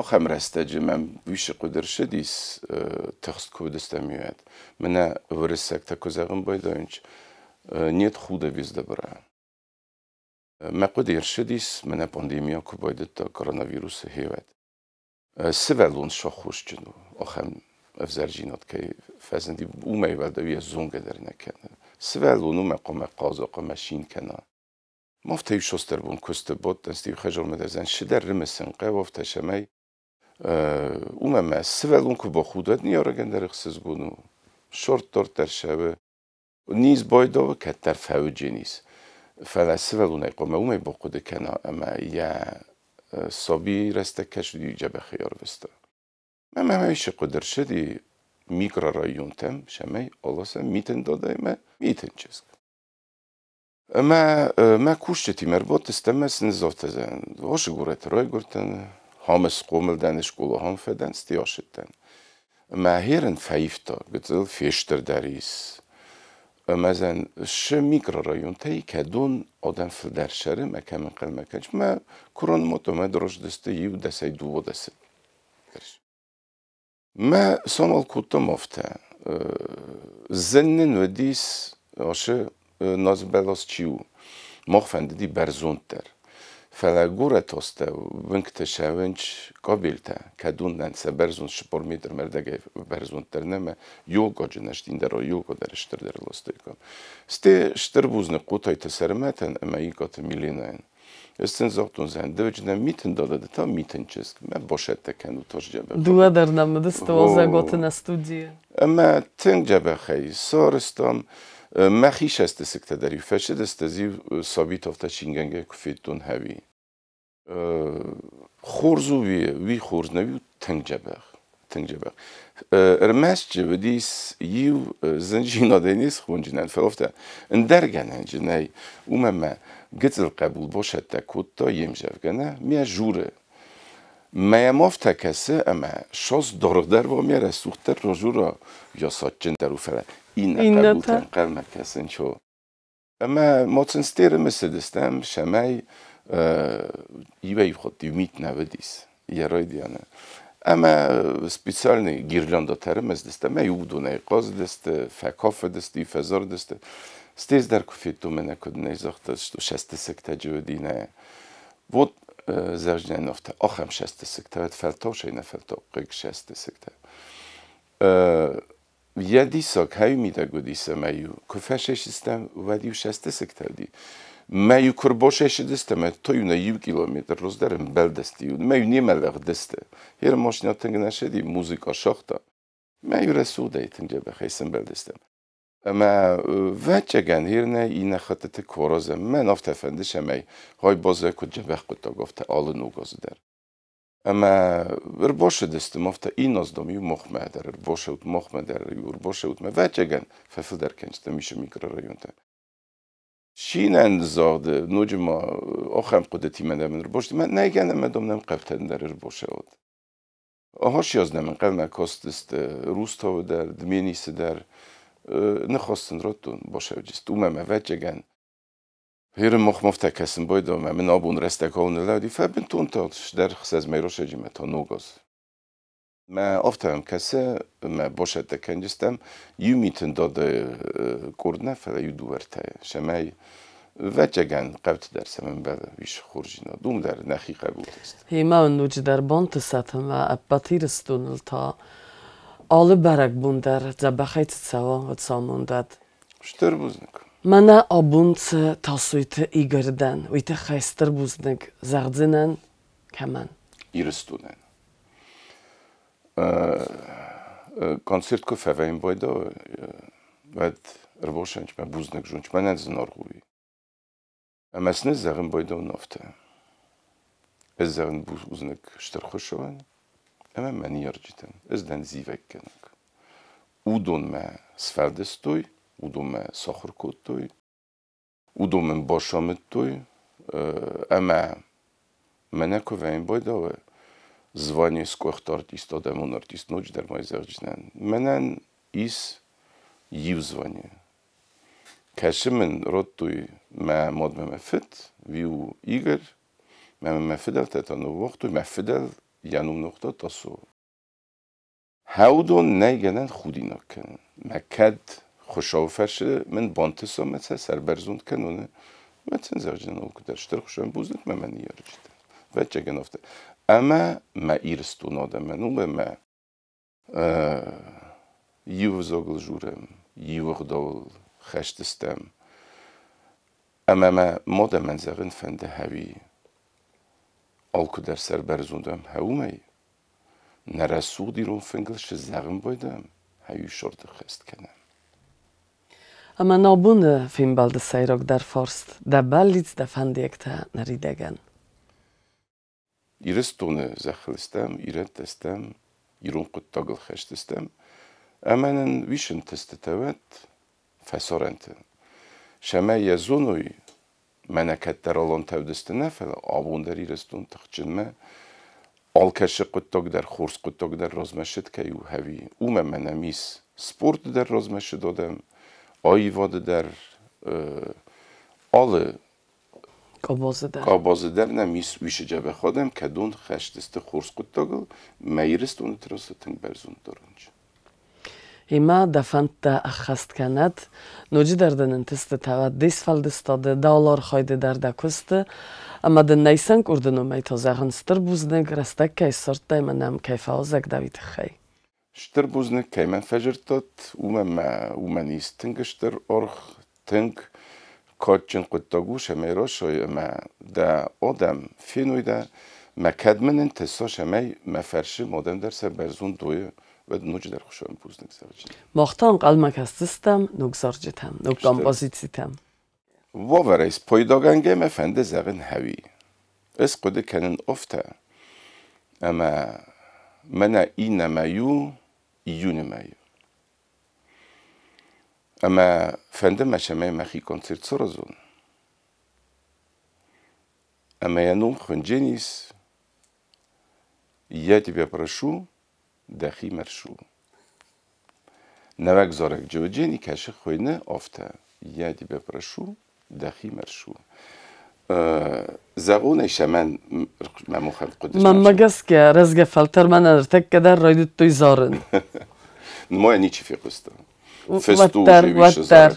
ахӕм рӕстӕджы мӕм уьщы хъуыды рцыдис, тыхст куы уыдыстӕм, уӕд. Мӕнӕ уырыссӕгтӕ куы зӕгъын байдайынц, нет худа без добра. Мӕ хъуыды ӕрцыдис, мӕнӕ пандемия куы байдыдта коронавирусы хевӕд. Сывӕллон саххосджын у, ахӕм ӕвзӕрдзинад кӕй фӕзынди, уымӕй уӕлдай йӕ зонгӕ дӕр нӕ кӕны. Сывӕллон уымӕ хъуамӕ хъаза, хъуамӕ цин кӕна. Афтӕ иу сосдӕр бон куысты бадтӕн, стӕй хӕдзармӕ дӕр цыдӕр рымысын хъӕуы, афтӕ цӕмӕй уымӕ мӕ сывӕллон куы бахудӕд, ныййарӕгӕн дӕр ӕхсызгон у. Сорт дарддӕр цӕуы. Низ байдауы, кӕддӕр фӕуыдженис. Фӕлӕ сывӕллонӕй хъуамӕ уымӕй бахъуыды кӕна ӕмӕ йӕ саби рӕстӕг кӕсуди дзӕбӕхӕй ӕрвыста. Ӕмӕ мӕ исы хъуыды рцыди микрорайонтӕм, цӕмӕй аласӕм Митын дадаймӕ Митын чызг. Ӕмӕ мӕ кусджытимӕ ӕрбадтыстӕм ӕмӕ сын афтӕ зӕгъын, Ошы горӕты райгуырдтӕн, ам схъомыл дӕн, скъола ам фӕдӕн, стӕй ацыдтӕн. Ӕмӕ херын фӕивта, гыццыл фестырдӕр ис. Ӕмӕ зӕн шы микрорайонтӕй кӕдон адӕм фылдӕр сӕры мӕ кӕм ӕнхъӕлмӕ кӕныс, мӕ курон мото мӕ дроздысты иу дӕсӕй дыууадӕсы. Мӕ самал кодтам афтӕ. Зын нын уыдис, ашы назбӕлас чи у, мах фӕндыди бӕрзонддӕр. Фӕлӕ горӕтастӕу уынгты сӕвынч кабелтӕ, кӕдонӕн сӕ бӕрзонд 4 метрмӕ ӕрдӕгӕй бӕрзонддӕр нӕма, ёлкаджын ӕстиндӕр, ёлка дӕр стырдӕр ластой. Сте стыр бузныг Хъотайты Сӕрмӕтӕн ӕмӕ Икъаты Миленайӕн. Ӕз сын загътон, зӕгъын, дӕвджынӕн митын дада, ды та митын чызг, мӕ басӕттӕ кӕнут ас дзӕбӕх. Дыууӕ дӕр нӕм уыдысты уалдзӕготы нӕ студийы. Ӕмӕ тынг дзӕбӕхӕй сарӕзтам. Мӕхи сӕстысыгтӕ дӕр-иу фӕцыдысты, ӕз-иу сабиты афтӕ цингӕнгӕ куы федтон хӕви. Хорз у уый, хорз нӕ у, тынг дзӕбӕх, тынг дзӕбӕх. Ӕрмӕст дзы уыдис иу зындзинадӕй не схонджынӕн, фӕлӕ афтӕ ӕндӕр гӕнӕн дзы нӕй. Уымӕн мӕ гыццыл хъӕбул басӕттӕ кодта йе мдзӕвгӕнӕ, мӕ журы. Мӕ йӕм афтӕ кӕсы, ӕмӕ сос доргъдӕр уа, мӕ рӕсугъддӕр рожура, йӕ садджындӕр у, фӕлӕ иннӕ хъӕбултӕм хъӕлмӕ кӕсын чо. Ӕмӕ Моценстеры мысыдыстӕм, цӕмӕй иуӕй-иу хатт-иу мит нӕ уыдис йӕ райдианы. Ӕмӕ специальный гирляндатӕ ӕрымысыдысты ӕмӕ уыдонӕй хъазыдысты, фӕкафыдысты, фӕзардысты. Стӕй дӕр куы федтон, мӕнӕ куыд нӕ загъта, что сӕстысыгтӕджы уыди нӕ. Вот зӕгъдзынӕн афтӕ, ахӕм сӕстысыгтӕ, уӕд фӕлтау сӕй нӕ фӕлтау хъыг сӕстысыгтӕ. Йӕ диссаг хӕй мидӕг уыдис ӕмӕ-иу куы фӕсӕсыстӕм, уӕд-иу сӕстысыгтӕ уыди. Мӕ-иу куы рбасӕсыдыстӕм, то-иу нӕ иу километр раздӕр ӕмбӕлдысты-иу, мӕ-иу немӕ лӕгъдысты. Йе машинӕ тынг нӕ сыди, музыкӕ сагъта. Мӕ-иу рӕсугъдӕй тынг дзӕбӕхӕй сӕмбӕлдыстӕм. Ӕмӕ ӕвӕццӕгӕн ирнӕ иннӕ хӕттыты куы аразӕм, мӕн афтӕ фӕнды, цӕмӕй хай баззайа куыд дзӕбӕх хъуыддаг, афтӕ алы ног азы дӕр. Ӕмӕ ӕрбацыдыстӕм афтӕ иннӕздӕм иу махмӕ дӕр, ӕрбацӕут махмӕ дӕр, иу ӕрбацӕутмӕ. Ӕвӕццӕгӕн, фӕфылдӕр кӕндзыстӕм исы микрорайонтӕ. Шинӕн загъды ноджы ма ахӕм хъуыдытимӕ дӕм ӕрбацыд, мӕ нӕй гӕнӕн мӕ дам нӕм хъӕутӕн дӕр ӕрбацӕуӕд. Ахасиаз нӕм ӕнхъӕлмӕ кастысты Рустауы дӕр, Дменисы дӕр. Ныхас сын радтон басӕуджысты. Уымӕ ӕвӕццӕгӕн, Херы мах-мафтӕ кӕсын байдам, ӕмӕ мын абон рӕстӕг хъӕуы ныллӕуди, фӕлӕ бынтон тагъд сдӕр 6 мӕй рӕстӕджимӕ та ног аз. Мӕ афтӕ мӕм кӕсы, мӕ басӕттӕ кӕнджыстӕм, иу митын дады къорд нӕ, фӕлӕ иу дыууӕ ӕртӕйы. Цӕмӕй, ӕвӕццӕгӕн, хъӕуты дӕр сӕм ӕмбӕлы уис хорздзинад, уым дӕр нӕхи хъӕбултӕ сты. Гъемӕ уын ноджыдӕр бантысӕт ӕмӕ ӕппӕт Ирыстоныл та алы бӕрӕгбон дӕр дзӕбӕхӕй цы цӕуа, уӕд сӕ амондӕд. Стыр бузныг. Мӕнӕ абон цы Тасойты Игорь дӕн, уый тыххӕй стыр бузныг зӕгъдзынӕн кӕмӕн? Ирыстонӕн. Концерт куы фӕвӕййын байдауы, уӕд ӕрбосӕнчмӕ бузныг зонч, мӕнӕн зынаргъ у уый. Ӕмӕ сын ӕз зӕгъын байдауын афтӕ. Ӕз зӕгъын бузныг Стыр Хуыцауӕн ӕмӕ мӕ ныййарджытӕн. Ӕз дӕн зивӕггӕнӕг. Уыдон мӕ сфӕлдыстой, уыдон мӕ сахуыр кодтой, уыдон мын басамыдтой ӕмӕ мӕнӕ куы вӕййын байдауы, звание сгуыхт артист, адӕмон артист ноджыдӕр ма зӕгъдзынӕн. Мӕнӕн ис иу звание. Кӕсы мын радтой мӕ мадмӕ мӕ фыд, Виу Игорь, мӕ мӕ фыдӕлтӕ та ныууагътой, мӕ фыдӕл йӕ ном ныууагъта Тасо. Хӕудон нӕй гӕнӕн худинаг кӕнын. Мӕ кӕд Хуыцауы фӕрцы мын бантыса мӕ сӕ сӕрбӕрзонд кӕнон, уӕд сын зӕгъдзынӕн, о, куыддӕр стыр Хуыцауӕн бузныг мӕ мӕ ныййарджытӕ. Ӕвӕццӕгӕн афтӕ. Ӕмӕ мӕ Ирыстон адӕмӕн у мӕ иу ӕвзагыл дзурӕм, иу ӕгъдауыл хӕст стӕм. Ӕмӕ мӕ мадӕмӕн зӕгъын фӕнды хӕуи, алкуыдӕр сӕрбӕрзонд ӕм хӕуымӕй, нӕ рӕсугъд ирон фынгыл цы зӕгъын байдӕм, хӕуи сорты хӕст кӕнӕм. Ӕмӕ нӕ абоны фембӕлды сӕйрагдӕр фарст дӕ бӕллиц, дӕ фӕндиӕгтӕ ныридӕгӕн. Ирыстоны зӕххыл стӕм, ирӕттӕ стӕм, ирон хъуыддагыл хӕст стӕм, ӕмӕ нын уис ӕнтыстытӕ уӕд фӕсарӕнты. Цӕмӕй йӕ зоной, мӕнӕ кӕддӕр алантӕ уыдысты нӕ, фӕлӕ абон дӕр Ирыстон тыхджынмӕ алкӕцы хъуыддаг дӕр, хорз хъуыддаг дӕр размӕ кӕй у, ӕви уымӕ мӕнӕм ис спорты дӕр размӕ адӕм, аивады дӕр, алы. Къабазы дӕр. Къабазы дӕр нӕм ис уисы дзӕбӕх адӕм, кӕдон хӕст сты хорз хъуыддагыл, мӕ Ирыстоны тырыса тынг бӕрзонддӕр уынджы. Ӕмӕ дӕ фӕндтӕ ӕххӕст кӕнӕд, ноджыдӕр дын ӕнтыстытӕ уӕд де сфӕлдыстады, дӕ архайды дӕр дӕ куысты, ӕмӕ дын нӕ исӕн къорды номӕй та зӕгъын стыр бузныг, рӕстӕг кӕй ссардтай ӕмӕ нӕм кӕй фӕуазӕг дӕ, уый тыххӕй. Стыр бузныг, кӕй мӕм фӕзырдтат, уымӕн мӕ уымӕн ис тынг стыр аргъ, тынг кадджын хъуыддаг у, цӕмӕй расой ӕмӕ дӕ адӕм феной дӕ, мӕ кӕд мын ӕнтыса, цӕмӕй мӕ фӕрсы адӕм дӕр сӕ бӕрзонд дойы, уӕд ноджыдӕр хуыцауӕн бузныг зӕгъдзынӕн. Мах та ӕнхъӕлмӕ кӕсдзыстӕм ног зарджытӕм, ног композицитӕм. Уавӕрӕй спайдагӕнгӕ мӕ фӕнды зӕгъын хӕуи. Ӕз хъуыды кӕнын афтӕ, ӕмӕ мӕнӕ иннӕ мӕй у июны мӕй. Ӕмӕ фӕнды мӕ, цӕмӕй мӕхи концерт саразон. Ӕмӕ йӕ ном хуындженис «Я тебя прошу, дӕхи мӕршу». Нӕуӕг зарӕг Джоджени кӕсы хуыйны афтӕ «Я тебя прошу, дӕхи мӕршу». Зӕгъон ӕй, цӕмӕн мӕм ахӕм хъуыды. Мӕнмӕ гӕсгӕ, рӕзгӕ фӕлтӕр мӕнӕ ныртӕккӕ дӕр райдыдтой зарын. Нымайӕ ничи фехъуыста. Фесту Уӕддӕр.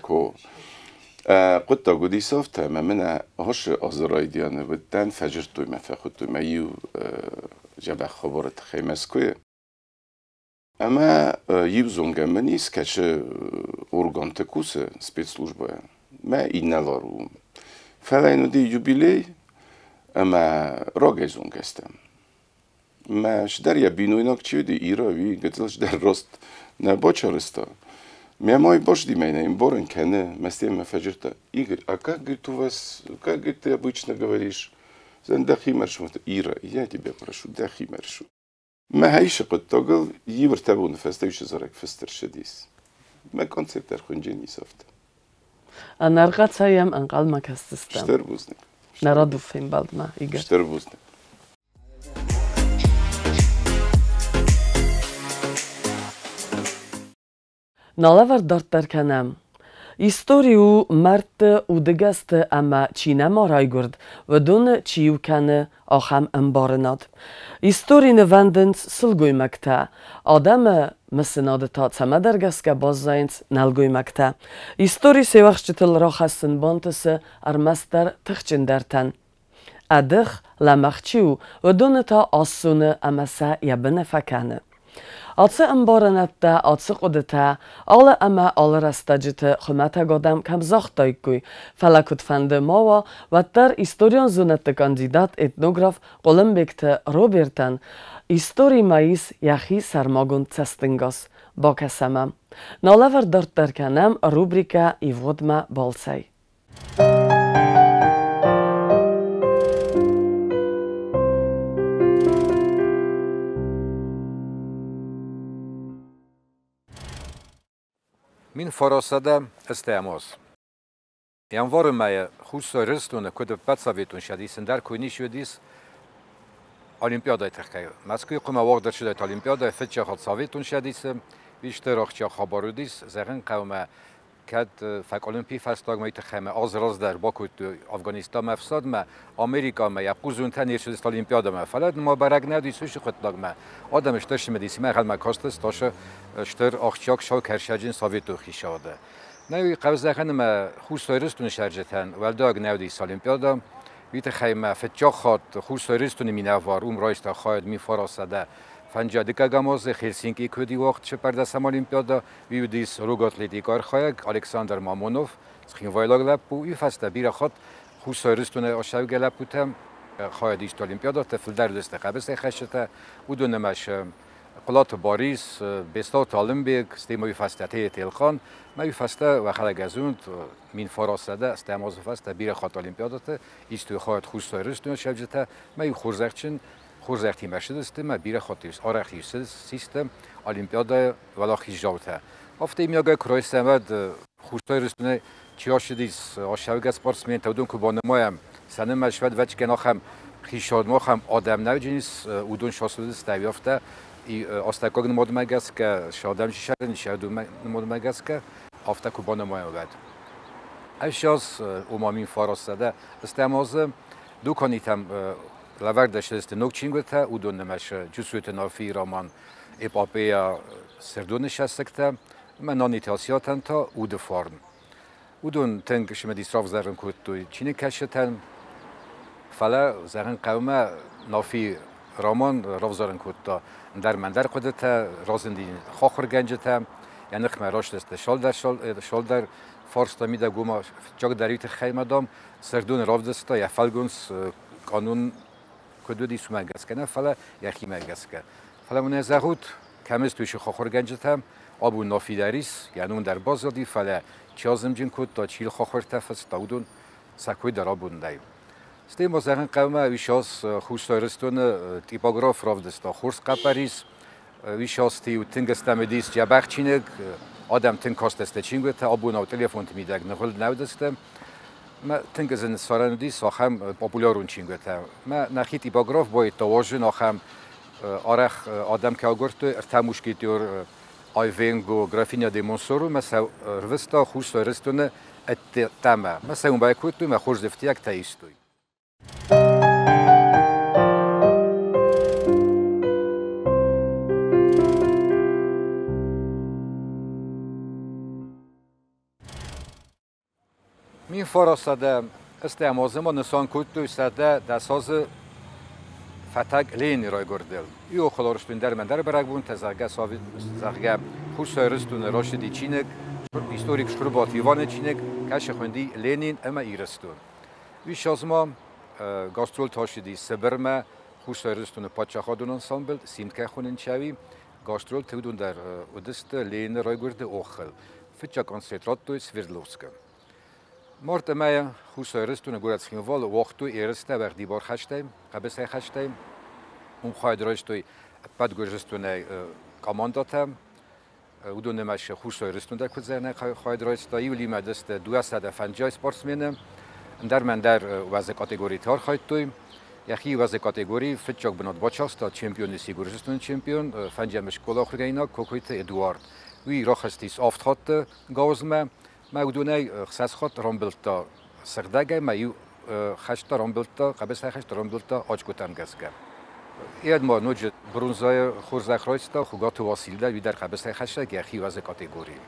Хъуыддаг уыдис афтӕ, ӕмӕ мын ӕххуысы азы райдианы уыдтӕн, фӕдзырдтой мӕ, фӕхуыдтой мӕ иу дзӕбӕх хабары тыххӕй Мӕскуыйы. Ӕмӕ иу зонгӕ мын ис, кӕцы органты кусы спецслужбӕйы, мӕ инӕлар у. Фӕлӕ йын уыди юбилей, ӕмӕ рагӕй зонгӕ стӕм. Мӕ сдӕр йӕ бинойнаг чи уыди, Ира, уый гыццыл сдӕр рост нӕ бачарызта. Мӕ мой божди мӕ ӕмбарын кӕны, мӕ мӕ фӕджырдта: Игорь, а как, говорит, у вас, как, говорит, ты обычно говоришь? Дӕхи мӕрсмӕ. Ира, я тебя прошу, дӕхи мӕрсу. Мӕ хӕйсы хъуыддагыл иу ӕртӕ боны фӕстӕ уыцы зарӕг фыст ӕрцыдис. Мӕ концерт дӕр хуынджын ис афтӕ. Ӕнӕрхъӕцӕй йӕм ӕнхъӕлмӕ кӕсдзыстӕм. Стыр бузныг. Нӕ рады фембӕлдмӕ, Игорь. Стыр бузныг. Нӕ лӕвӕрд дарддӕр кӕнӕм. Истори у мӕрдты, удыгӕсты ӕмӕ чи нӕма райгуырд, уыдоны чи иу кӕны, ахӕм ӕмбарынад. Истори нывӕндынц сылгоймӕгтӕ, адӕмы мысынады та цӕмӕдӕр гӕсгӕ баззайынц нӕлгоймӕгтӕ. Истори се уӕхсчытыл рахӕссын бантысы ӕрмӕстдӕр тыхджындӕртӕн. Ӕдых, лӕмӕгъ чи у, уыдоны та ассуны ӕмӕ сӕ йӕ быны фӕкӕны. Ацы ӕмбарынӕдтӕ, ацы хъуыдытӕ алы ӕмӕ алы рӕстӕджыты хуымӕтӕг адӕм кӕм загътаиккой, фӕлӕ куыдфӕнды ма уа, уӕддӕр историон зонӕдты кандидат, этнограф Хъуылымбегты Робертӕн историмӕ ис йӕхи сӕрмагонд цӕстӕнгас. Бакӕсӕм ӕм. Нӕ лӕвӕрд дарддӕр кӕнӕм рубрикӕ «Ивгъуыдмӕ балцӕй». 1908 аз. Январы мӕйы Хуссар Ирыстоны, куыд ӕппӕт Советон Цӕдисы дӕр куы ничи уыдис Олимпиадӕйы тыххӕй. Мӕскуыйы хъуамӕ уагъд ӕрцыдаид Олимпиадӕ, фыццаг хатт Советон Цӕдисы исты ахсджиаг хабар уыдис, зӕгъын хъӕуы, кӕд фӕкъуылымпи фӕстагмӕ тыххӕй мӕ аз раздӕр бакодтой Афганистанмӕ ӕфсадмӕ, Америкӕмӕ йӕ хъузонтӕ не рцыдысты Олимпиадӕмӕ. Фӕлӕ ма бӕрӕг нӕ уыдис уыцы хъуыддагмӕ. Адӕм стыр цымыдисимӕ ӕнхъӕлмӕ кастысты ацы стыр ахсджиаг сау кӕрсӕджын советон хицауады. Нӕ уый хъӕудзӕхӕн ӕмӕ Хуссар Ирыстоны цӕрджытӕн уӕлдай нӕ уыдис Олимпиадӕ. Уый тыххӕй мӕ фыццаг хатт Хуссар Ирыстоны минӕвар уым райста хайад 1952 азы Хельсинкийы куыд уагъд цыппӕрдӕсӕм Олимпиадӕ, уый уыдис рог атлетикы архайӕг Александр Мамонов, цхинвайлаг лӕппу. Уый фӕстӕ бирӕ хатт Хуссар Ирыстоны ацӕугӕ лӕппутӕ хайад истой Олимпиадӕты, фылдӕр уыдысты хъӕбысӕйхӕцджытӕ. Уыдон ӕмӕ Хъуылаты Барис, Бестауты Алымбег, стӕй ма уый фӕстӕ Тедеты Елхъан, ма уый фӕстӕ уӕхӕдӕг ӕзунд 1908 азы фӕстӕ бирӕ хатт Олимпиадӕты истой хайад Хуссар Ирыстоны цӕрджытӕ, ма иу хорзӕхджын хорзӕхтимӕ ссыдысты, ма бирӕ хатт арӕх систы Олимпиадӕйы уӕлахиздзаутӕ. Афтӕ иумиагӕй куы райсӕм, уӕд Хуссар Ирыстоны чи ацыдис ацӕугӕ спортсментӕ, уыдон куы банымайӕм, сӕ нымӕц уӕд ӕвӕццӕгӕн ахӕм хицауад ахӕм адӕм нӕ уыдис, уыдон сацыдысты ӕви афтӕ астӕуккаг нымадмӕ гӕсгӕ, сӕ адӕм чи сӕрын, сӕ нымадмӕ гӕсгӕ, афтӕ куы банымайӕм, уӕд. Ӕссӕдз, ома 1901 азы дуканитӕм лӕвӕрд ӕрцыдысты ног чингуытӕ, уыдон нымӕцы Джусойты Нафийы роман «Эпопея Сырдоны сӕссыгтӕ» ӕмӕ Наниты Асиатӕн та «Уды фарн». Уыдон тынг цымыдис равзӕрын кодтой чиныгкӕсджытӕн, фӕлӕ зӕгъын хъӕуы, Нафи роман равзарын кодта ӕндӕр-мӕндӕр хъуыдытӕ, разынди хахуыргӕнджытӕ, йӕ ныхмӕ растысты шалдӕр фарста мидӕг, уымӕ фыццагдӕр иу тыххӕй ма, дам, Сырдоны равдыста йӕ фӕлгонц канон куыд уыдис, уымӕ гӕсгӕ нӕ, фӕлӕ йӕхимӕ гӕсгӕ. Фӕлӕ мын зӕгъут, кӕм сты уыцы хахуыргӕнджытӕ, абон Нафи дӕр ис, йӕ ном дӕр баззади, фӕлӕ чи азымджын кодта, чи хахуыртӕ фыста, уыдон сӕ кой дӕр абон нӕй. Стӕй ма зӕгъын хъӕуы, уыщас Хуссар Ирыстоны типограф равдыста хорз хъӕппӕрис, уыщасты-иу тынг ӕстӕмыдис дзӕбӕх чиныг, адӕм тынг кастысты чингуытӕ, абонау телефонты мидӕг ныгъуылд нӕ уыдысты. Мӕ тынг зын ссарӕн уыдис ахӕм популярон чингуытӕ. Мӕ нӕхи типограф байдта уарзын ахӕм арӕх адӕм кӕй агуырдтой, ӕртӕ мушкетер Айвенго, графиня де Монсоро, мӕ сӕ рвыста Хуссар Ирыстоны ӕддӕмӕ. Мӕ сӕ уым байкодтой, мӕ хорз ӕфтиӕгтӕ истой. 1901 азы ма нысан кодтой 110 азы фӕтӕг Ленины райгуырдыл. Иу хӕларыстон дӕр мӕндӕр бӕрӕгбонтӕ, зӕгъгӕ, зӕгъгӕ, Хуссар Ирыстоны рацыди чиныг, историк Цхуырбаты Иваны чиныг, кӕцы хуынди «Ленин ӕмӕ Ирыстон». Уый ма гастролты ацыди Сыбырмӕ, Хуссар Ирыстоны паддзахадон ансамбль «Симд» хонынчӕуи, гастролты уыдон дӕр уыдысты Ленины райгуырды охыл. Фыццаг концерт радтой Свердловскы. Марты мӕйы Хуссар Ирыстоны горӕт Цхинвалы уагътой ерыстӕ уӕгъдибар хӕстӕй, хъӕбысӕйхӕстӕй. Уым хайад райстой ӕппӕт Гуырдзыстонӕй командӕтӕ. Уыдон нымӕцы Хуссар Ирыстон дӕр куыд хайад райста. Иу дысты 250 спортсмены. Ӕндӕр мӕндӕр уӕзы категориты архайдтой. Йӕхи уӕзы категорийы фыццаг бынат бацахста чемпион сси, Гуырдзыстоны чемпион, фӕндзӕм скъола ахуыргӕнинаг Кокойты Эдуард. Уый рахызтис авд хатты гауызмӕ, мӕ уыдонӕй ӕхсӕз хатт рамбылдта сыгъдӕгӕй, мӕ иу хӕст та рамбылдта, хъӕбысӕйхӕст рамбылдта очкотӕм гӕсгӕ. Йӕд ма ноджы бронзӕйы хорзӕх райста Хуыгаты Васил дӕр, уый дӕр хъӕбысӕйхӕссӕг йӕхи уӕзы категорийы.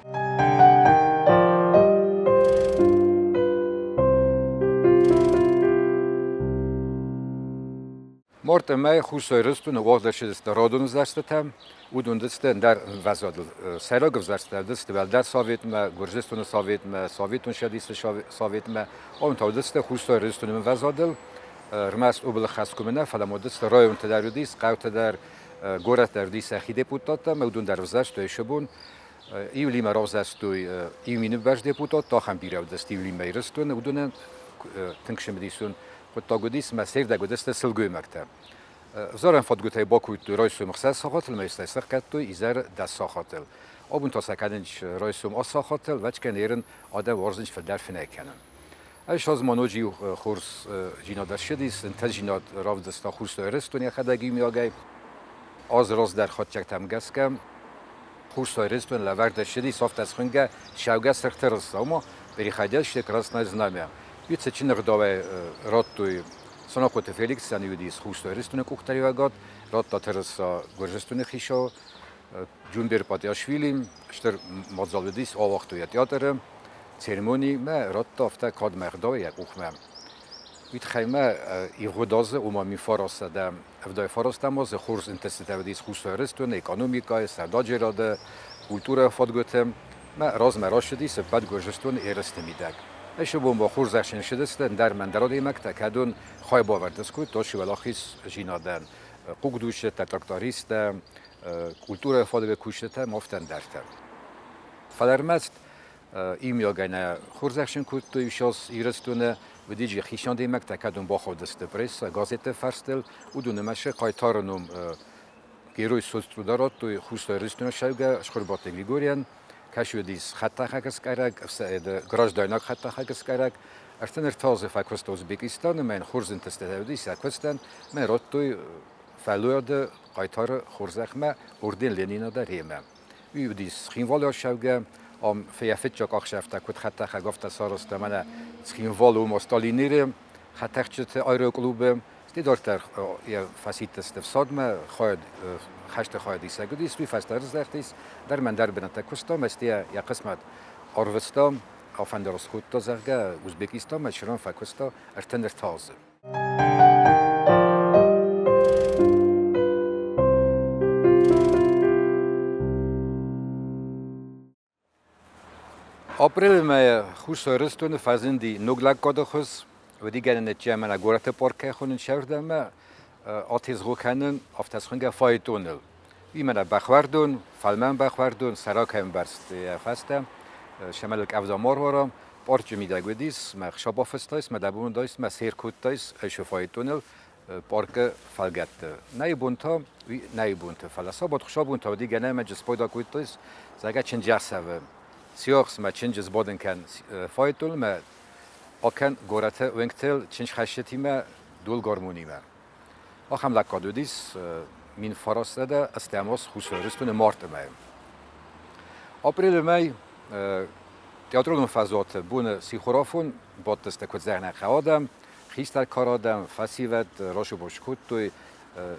Марты мӕй Хуссар Ирыстоны уагъд ӕрцыдысты радон ӕвзӕрстытӕ. Уыдон уыдысты ӕндӕр ӕмвӕзадыл. Сӕйраг ӕвзӕрстытӕ уыдысты Уӕлдӕр Советмӕ, Гуырдзыстоны Советмӕ, Советон Цӕдисы Советмӕ. Уым та уыдысты Хуссар Ирыстоны ӕмвӕзадыл. Ӕрмӕст облы хӕс куы нӕ, фӕлӕ ма уыдысты районты дӕр уыдис, хъӕуты дӕр, горӕтты дӕр уыдис сӕхи депутаттӕ, ӕмӕ уыдон дӕр ӕвзӕрстой сӕ бон. Июлимӕ равзӕрстой 1 000 бӕрц депутат, ахӕм бирӕ уыдысты июлимӕ Ирыстоны, уыдонӕн тынг цымыдисон хъуыддаг уыдис, ӕмӕ сердӕг уыдысты сылгоймӕгтӕ. Ӕвзарӕн фадгуытӕй бакодтой райсом 6 сахатыл, ӕмӕ стӕй сӕхгӕдтой изӕры 10 сахатыл. Абон та сӕ кӕнынц райсом 8 сахатыл, вӕчкӕн ерын адӕм уарзынц фылдӕр фынӕй кӕнын. Ӕз аз ма ноджы иу хорз дзинад ӕрцыдис, ӕнтӕсдзинад равдыста Хуссар Ирыстон йӕхӕдӕг иумиагӕй. Аз раздӕр хатдзӕгтӕм гӕсгӕ Хуссар Ирыстон лӕвӕрд ӕрцыдис афтӕ схуынгӕ Ссӕугӕ сырх тырыса, ома переходящее красное знамя. Цытджын ӕгъдауӕй радтой Санахъоты Феликсӕн, уыдис Хуссар Ирыстоны къухдариуӕгад, радта тырыса Гуырдзыстоны хицау Джумбер Патиашвили, стыр мадзал уыдис, ауагътой йӕ театры церемонимӕ, радта афтӕ кадмӕ ӕгъдауӕй йӕ къухмӕ. Уый тыххӕй ма ивгъуыд азы, ома 1979 азы хорз ӕнтыстытӕ уыдис Хуссар Ирыстоны экономикӕйы, сӕудӕджерады, культурӕйы фадгуыты. Мӕ размӕ рацыдис ӕппӕт Гуырдзыстоны ерысты мидӕг. Ӕз бон ба хорзӕхджын ссыдысты ӕндӕр мӕндӕр адӕймӕгтӕ, кӕдон хайбавӕрд скодтой уӕлахиздзинадӕн. Хъугдуцджытӕ, трактористтӕ, культурӕйы фадыгы кусджытӕ ӕмӕ афтӕ ӕндӕртӕ. Фӕлӕ ӕрмӕст иумиагӕй нӕ хорзӕхджын кодтой уыщас Ирыстоны уыдиджы хицӕн адӕймӕгтӕ, кӕдон бахаудысты пресса, газетты фӕрстыл, уыдон нымӕцы хъайтары ном Герой соцтруда радтой Хуссар Ирыстоны ссӕугӕ Цхуырбаты Григорийӕн, кӕцы уыдис хӕдтӕхӕгскъӕрӕг, граждайнаг хӕдтӕхӕгскъӕрӕг. 33 азы фӕкуыста Узбекистаны, мӕ йын хорз ӕнтыстытӕ уыдис йӕ куыстӕн, мӕ радтой фӕллойады хъайтары хорзӕхмӕ орден Ленина дӕр йемӕ. Уый уыдис Цхинвалы ссӕугӕ, Ам йӕ фыццаг ӕхсӕвтӕ куыд хӕдтӕхӕг, афтӕ сарӕзта мӕнӕ Цхинвалы уым Сталиниры хӕдтӕхджыты аэроклубы. Стӕй дарддӕр йӕ фӕсидтысты ӕфсадмӕ, хайад, хӕсты хайадисӕг уыдис, уый фӕстӕ ӕрыздӕхтис, дӕр мӕн дӕр бынӕттӕ куыста, ӕмӕ стӕй йӕ хъысмӕт арвыста, афӕндараст кодта, зӕгъгӕ, Узбекистанмӕ, чырын фӕкуыста 33 азы. Апрелы мӕйы Хуссар Ирыстоны фӕзынди ног лӕггады хуыз. Уыди гӕнӕн мӕнӕ горӕты паркӕй хонын сӕрдӕмӕ атезгъо кӕнын, афтӕ схуынгӕ фаэтоныл. Уый мӕнӕ бӕхуӕрдон, фӕлмӕн бӕхуӕрдон, сӕракӕмбӕрзт йӕ фӕстӕ, сӕмӕлыл къӕвда ма руара. Парчы мидӕг уыдис, мӕ хсӕ бафыстайс, мӕ дӕ бон дайс, мӕ сер кодтайс, айсы фаэтоныл паркы фӕлгӕтты. Нӕй бон та, уый нӕй бонты, фӕлӕ сабат хуыцаубон та уыди гӕнӕн ӕмӕ спайда кодтайс, зӕгъгӕ, чындзӕхсӕвы сиахс мӕ чындзы сбадын кӕн фаэтоныл мӕ акӕн горӕты уынгтыл чындзхӕсджытимӕ, дулгармонимӕ. Ахӕм лӕггад уыдис 1980 Хуссар Ирыстоны марты мӕйы. Апрелы мӕй театралон фӕзуаты боны сихорафон бадтысты куыд зӕгъинаг адӕм, хистӕр кары адӕм, фӕсивӕд рашубош кодтой,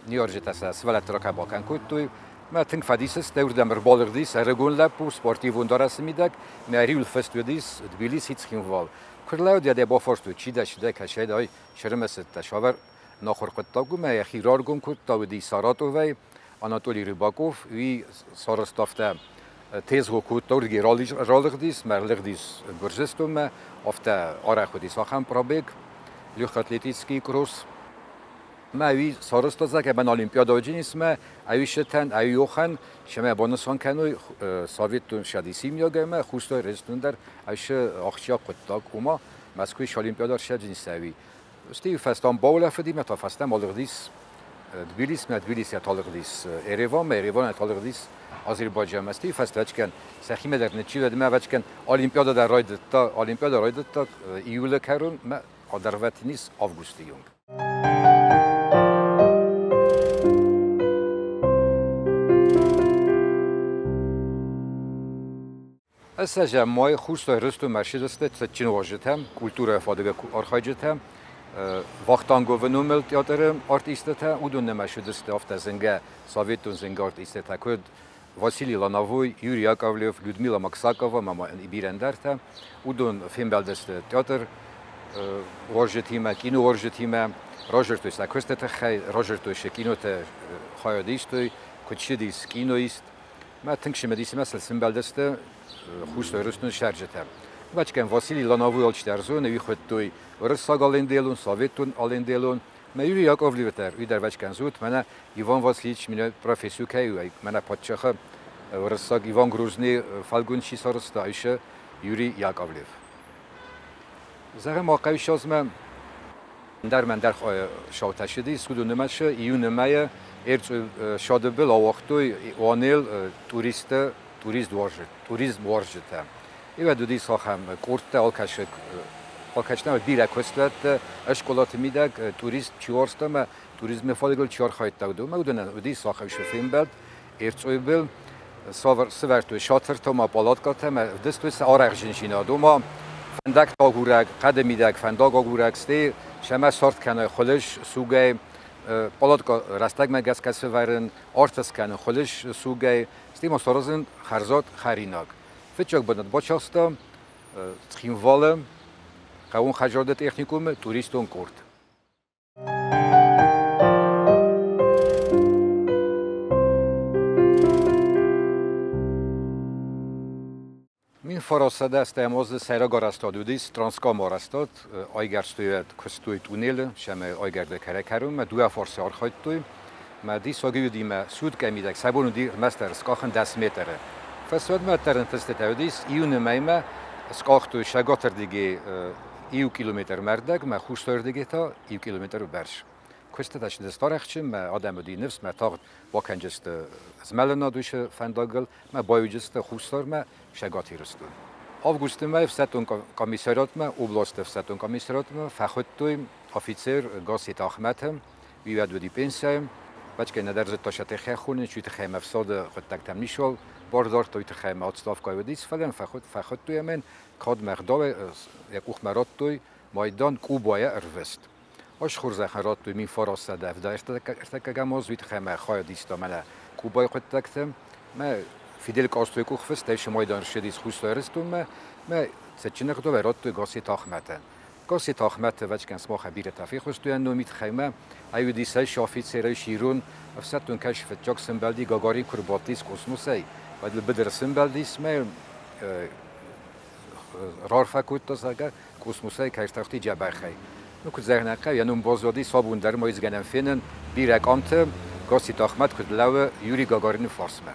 ныййарджытӕ сӕ сывӕллӕтты ракӕ-бакӕн кодтой. Мӕ тынг фӕдисыс, уырдӕм ӕрбалыгъдис ӕрыгон лӕппу спортивон дарӕсы мидӕг, мӕ риуыл фыст уыдис Тбилиси Цхинвал. Куы рлӕууыд, йӕ бафарстой, чи дӕ, чи дӕ, кӕцӕй дӕ, ай сӕрымӕцыдтӕ, цавӕр нахуыр хъуыддаг у, мӕ йӕхи раргом кодта, уыди Саратовӕй Анатолий Рыбаков, уый сарӕзта афтӕ тезгъо кодта, уырдыгӕй ралыгъдис, мӕ ӕрлыгъдис Гуырдзыстонмӕ, афтӕ арӕх уыдис ахӕм пробег, легкоатлетический кросс. Мӕ уый сарӕзта, зӕгъгӕ, мӕн олимпиадӕджынисмӕ, ӕвищетӕн, ӕвиохӕн, сӕмӕ банысан кӕной Советон Цӕдисы мидӕгӕй Хуссар Ирыстон дӕр ӕсы ахсджиаг хъуыддаг, ома Мӕскуыйы олимпиада ӕрсӕджынисӕ Стӕй фӕстӕм баулӕфыди мӕ та фӕстӕм алыгъдис Тбилисмӕ, Тбилисӕй алыгъдис Ереванмӕ, Ереванӕй алыгъдис Азербайджанмӕ. Стӕй фӕстӕ ӕвӕццӕгӕн сӕхимӕ дӕр ныччивӕд ӕмӕ ӕвӕццӕгӕн олимпиада дӕр райдыдта, олимпиада райдыдта июлы кӕрон мӕ адӕрвӕтынис августы онг. Ӕссӕдзӕм май Хуссар Ирыстонмӕ ӕрцыдысты цытджын уазджытӕ, культурӕйы фадыгы архайджытӕ, Вахтанговы номыл театры артисттӕ, уыдон нӕм ӕрцыдысты афтӕ зынгӕ советон зынгӕ артисттӕ, куыд Василий Лановой, Юрий Яковлев, Людмила Максакова ӕмӕ ма бирӕ ӕндӕртӕ. Уыдон фембӕлдысты театр уазджытимӕ, кино уарзджытимӕ, разырдтой сӕ куысты тыххӕй, разырдтой сӕ киноты хайад истой, куыд ссыдис киноист. Мӕ тынг цымыдисимӕ сыл сӕмбӕлдысты Хуссар Ирыстоны цӕрджытӕ. Ӕвӕццӕгӕн, Василий Лановой алчидӕр зоны, уый хуыдтой уырыссаг Аленделон, советон Аленделон. Мӕ Юрий Яковлевы дӕр, уый дӕр ӕвӕццӕгӕн зонут, мӕнӕ Иван Васильевич минӕ профессор кӕй у, мӕнӕ паддзахы уырыссаг Иван Грозный фӕлгонц чи сарӕзта, уый Юрий Яковлев. Зӕгъӕм, ахъӕуссазмӕ ӕндӕр мӕндӕр шаутӕ ссыдис, уыдон нымӕцы июны мӕйы Шадыбыл ауагътой Уанел туристты туризм уарзджытӕ. Ивӕд уыдис ахӕм къордтӕ, алкӕсынӕн бирӕ куыстуӕттӕ, скъолаты мидӕг турист чи уарзта ӕмӕ туризмы фадыгыл чи архайдта, уыдонмӕ уыдонӕн уыдис ахӕм фембӕлд Эрцъойбыл. Сӕвӕрдтой шатыртӕ ӕмӕ палаткӕтӕ ӕмӕ ӕвдыстой сӕ арӕхстдзинад. Ома фӕндӕгтӕ агурӕг, хъӕды мидӕг фӕндаг агурӕг, стӕй сӕмӕ сарт кӕной хуылыз сугӕй, палаткӕ рӕстӕгмӕ гӕсгӕ сӕвӕрын, арт скӕнын хуылыз сугӕй, стӕй ма саразын хӕрзад хӕринаг. Фыццаг бынат бацахста Цхинвалы хъӕууон хӕдзарады техникумы туристон къорд. 1980 азы сӕйраг арӕзтад уыдис Транскамы арӕзтад, айгӕрстой куыстой тъунелы, сӕмӕ айгӕрдӕ кӕрӕй-кӕронмӕ, дыууӕ фарсы архайдтой. Мӕ диссаги уыди мӕ суткӕ мидӕг, сӕ бон уыди ӕрмӕстдӕр скъахын 10 метры. Фӕсвӕдмӕ тӕрынфыстытӕ уыдис, июны мӕймӕ скъахтой сӕгатырдыгӕй 1 километр мӕрдӕг, мӕ хуссарырдыгӕй та 1 километр бӕрз. Куыстытӕ сты арӕхстджын, мӕ адӕм уыди ныфс, мӕ тагъд бакӕнджысты змӕлынад уыцы фӕндагыл, мӕ байуджысты хуссармӕ Сӕгат Ирыстон. Августы мӕй ӕфсӕддон комиссариатмӕ, областы ӕфсӕддон комиссариатмӕ фӕхуыдтой афицер Гасситы Ахмӕты, уый уӕд уыди пенсияйы. Вӕчкӕ нӕдӕр зыдта сӕ тыххӕй хонын, уый тыххӕй мӕ ӕфсады хъуыддӕгтӕм ницуал бар дардта, уый тыххӕй мӕ отставкӕйы уыдис, фӕлӕ фӕхуыдтой мӕн, кадмӕ ӕгъдауӕй йӕ къухмӕ радтой майдан Кубайӕ ӕрвыст. Ӕз хорзӕхӕн радтой 1973 аз, уый тыххӕй мӕ хайад иста мӕнӕ Кубайы хъуыддӕгты. Мӕ Фидель Кастройы къухфыст ӕй майдан ссыдис Хуссар Ирыстонмӕ, мӕ цытджын ӕгъдауӕй радтой Гасситы Ахмӕтӕн. Гасситы Ахмӕты ӕвӕццӕгӕн сымахӕн бирӕтӕ фехъуыстой йӕ ном, уый тыххӕй мӕ ай уыдис ӕз офицерӕй ирон ӕфсӕддон кӕс фыццаг сӕмбӕлди Гагарин куы рбадтис космосӕй, уӕд ыл быдыры сӕмбӕлдис мӕ рарфӕ кодта, зӕгъгӕ, космосӕй кӕй ӕртахти дзӕбӕхӕй. Ну, куыд зӕгъын хъӕуы, йӕ ном баззади сабон дӕр ма изгӕнӕн фенӕн бирӕ къамты Гасситы Ахмӕт куыд лӕууы Юрий Гагарины фарсмӕ.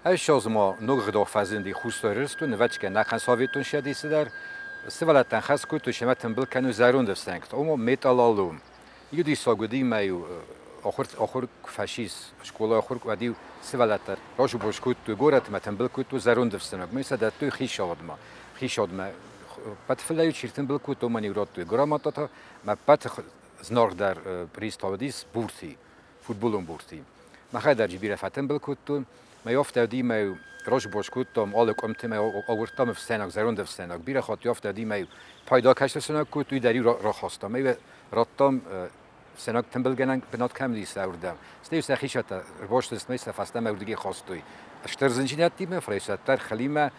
Ӕссӕдз ма ног ӕгъдау фӕзынди Хуссар Ирыстоны, ӕвӕццӕгӕн, нӕхъӕн Советон Цӕдисы дӕр. Сывӕллӕттӕн хӕс кодтой, семӕ тымбыл кӕной зӕронд ӕфсӕнгтӕ, ома металлолом. Иу диссаг уыди, мӕ-иу ахуыр куы фӕцис, скъолайы ахуыр, уӕд-иу сывӕллӕттӕ разубос кодтой горӕтмӕ, тымбыл кодтой зӕронд ӕфсӕнаг, мӕ сӕ дӕттой хицауадмӕ. Хицауадмӕ пӕт фыллӕ-иу чи ртымбыл кодта, уымӕн-иу радтой грамотатӕ, мӕ пӕт зынаргъдӕр приз та уыдис бурти, футболон бурти. Мӕхӕдӕг бирӕ фӕтымбыл кодтон, мӕ афтӕ уыди, мӕ разубос кодтам алы къуымты, мӕ агуырдтам ӕфсӕнаг, зӕронд ӕфсӕнаг. Бирӕ хатт афтӕ уыди, мӕ пайда кӕс ӕфсӕнаг кодтой, дӕр-иу рахастам. Мӕ радтам ӕфсӕнаг тымбылгӕнӕн бынат кӕм уыдис, уырдӕм. Стӕй сӕ хицӕуттӕ ӕрбастысты, сӕ фӕстӕмӕ уырдыгӕй хастой. Стыр зындзинӕдтимӕ, фӕлӕ сӕ дӕр хылимӕ,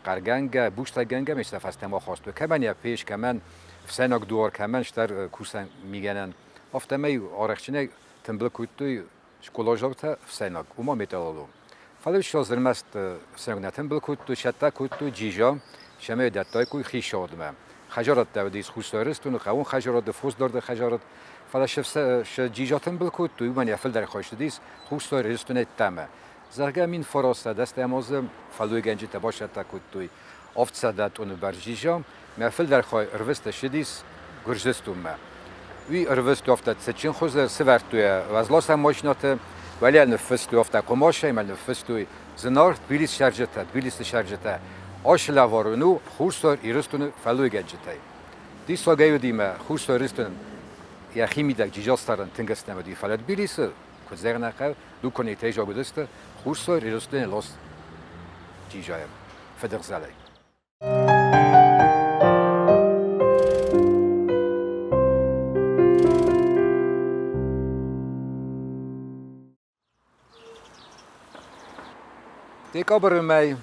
хъӕргӕнгӕ, бустӕгӕнгӕ ме сӕ фӕстӕмӕ хастой. Кӕмӕн йӕ пеш, кӕмӕн ӕфсӕнаг дуар, кӕмӕн стӕр кусӕн мигӕнӕн. Афтӕмӕй арӕхстджынӕй тымбыл кодтой скъоладзаутӕ ӕфсӕйнаг, уымӕ металлолом. Фӕлӕ ссӕдз ӕрмӕст ӕфсӕйнаг нӕ тымбыл кодтой, цӕттӕ кодтой джиза, цӕмӕй дӕттаиккой хицауадмӕ. Хӕдзарадтӕ уыдис Хуссар Ирыстоны, хъӕууон хӕдзарады, фосдарды хӕдзарад. Фӕлӕ сӕ джиза тымбыл кодтой, уымӕн йӕ фылдӕр хай цыдис Хуссар Ирыстонӕй ӕддӕмӕ. Зӕгъгӕ, 1910 азы фӕллойгӕнджытӕ бацӕттӕ кодтой 700 тъоны бӕрц джиза, мӕ фылдӕр хай ӕрвыст ссыдис Гуырдзыстонмӕ. Уый ӕрвыст афтӕ цытджын хуызы сывӕрдтой уӕзласӕн машинӕты, уӕле ныффыстой афтӕ хъуымацӕй мӕ ныффыстой зынаргъ Тбилисы цӕрджытӕ, Тбилисы цӕрджытӕ. Ацы лӕвар уын у Хуссар Ирыстоны фӕллойгӕнджытӕй. Диссагӕй уыди мӕ Хуссар Ирыстон йӕхимидӕг джизастарын тынг ӕстӕм уыди, фӕлӕ Тбилисы, куыд зӕгъын хъӕуы, дуканитӕй уыдысты Хуссар Ирыстоны ласт джизайӕн фыдыгъзӕлӕй. Декабры мӕй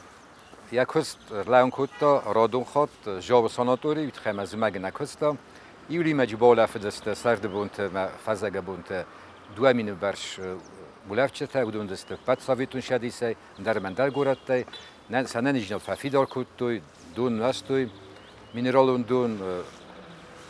йӕ куыст ӕрлӕууын кодта радон хатт Жавы санаторий, уый тыххӕй мӕ зымӕг нӕ куыста. Июлимӕ баулӕфыдысты сӕрды бонты мӕ фӕззӕгы бонты 2000 бӕрц улӕфджытӕ, уыдон уыдысты ӕппӕт Советон Цӕдисӕй, ӕндӕр ӕмӕ ӕндӕр горӕттӕй. Сӕ ӕнӕниздзинад фӕфидар кодтой, дон нуӕзтой, минералон дон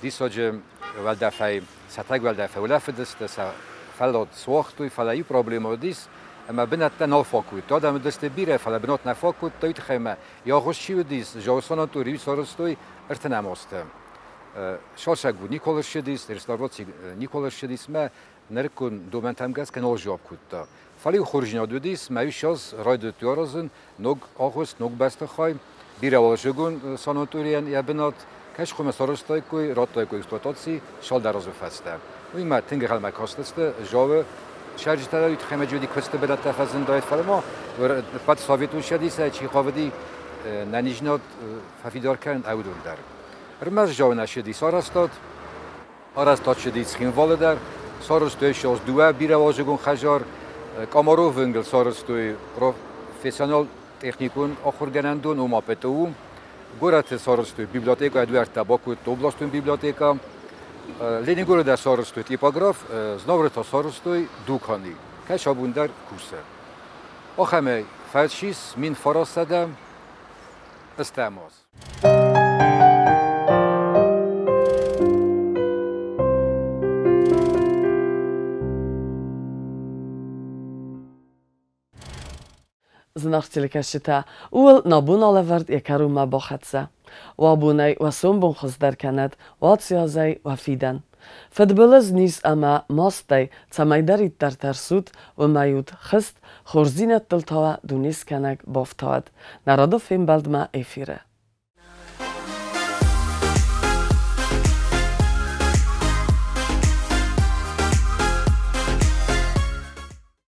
диссаджы уӕлдӕфӕй, сатӕг уӕлдӕфӕй улӕфыдысты, сӕ фӕллад суагътой, фӕлӕ иу проблемӕ уыдис, ӕмӕ бынӕттӕ нал фаг кодтой. Адӕм уыдысты бирӕ, фӕлӕ бынат нӕ фаг кодта, уый тыххӕй ӕмӕ йӕ агъуыст чи уыдис, Жавы санаторий сарӕзтой 30 азты. Сосӕг у Никола ссыдис, реставраци Никола ссыдис мӕ нырыккон домӕнтӕм гӕсгӕ нал сжуапп кодта. Фӕлӕ-иу хорздзинад уыдис, мӕ ссӕдз райдыдтой аразын ног агъуыст, ног бӕстыхай, бирӕуӕладзыгон санаторийӕн йӕ бынат, кӕс хъуамӕ сарӕзтаиккой, радтаиккой эксплуатаци цалдӕр азы фӕстӕ. Уый ма тынг ӕнхъӕлмӕ кастысты Жавы цӕрджытӕ дӕр, уый тыххӕй ма джуди куысты бынӕттӕ фӕзындаид, фӕлӕ ма ӕппӕт Советон Цӕдисӕй чи хъавыди нӕниздзинад фӕфидар кӕнын, уыдон дӕр. Ӕрмӕст Жавы нӕ ссыдис арӕзтад, арӕзтад ссыди Цхинвалы дӕр, сарӕзтой ссӕдз дыууӕ бирӕуӕладзыгон хӕдзар, Комаровы уынгыл сарӕзтой профессионал техникон ахуыргӕнӕндон, ома ПТУ. Горӕты сарӕзтой библиотекӕ, дуӕрттӕ бакодтой областон библиотекӕ. Ленингоры дӕр сарӕзтой типограф, Знауыры та сарӕзтой дукани, кӕс абон дӕр кусы. Ахӕмӕй фӕцис 1910 аз. Зынаргъ телекӕсджытӕ, ууыл нӕ бон алӕвӕрд йӕ кӕронмӕ бахӕццӕ. Уӕ бонӕй уӕ сомбон хуыздӕр кӕнӕд, уӕ ациазӕй уӕ фидӕн. Фыдбылыз, низ ӕмӕ мастӕй цӕмӕйдӕриддӕр тӕрсут, уымӕй ут хызт, хорздзинӕдтыл та уӕ дунескӕнӕг бафтауӕд. Нӕ рады фембӕлдмӕ эфиры.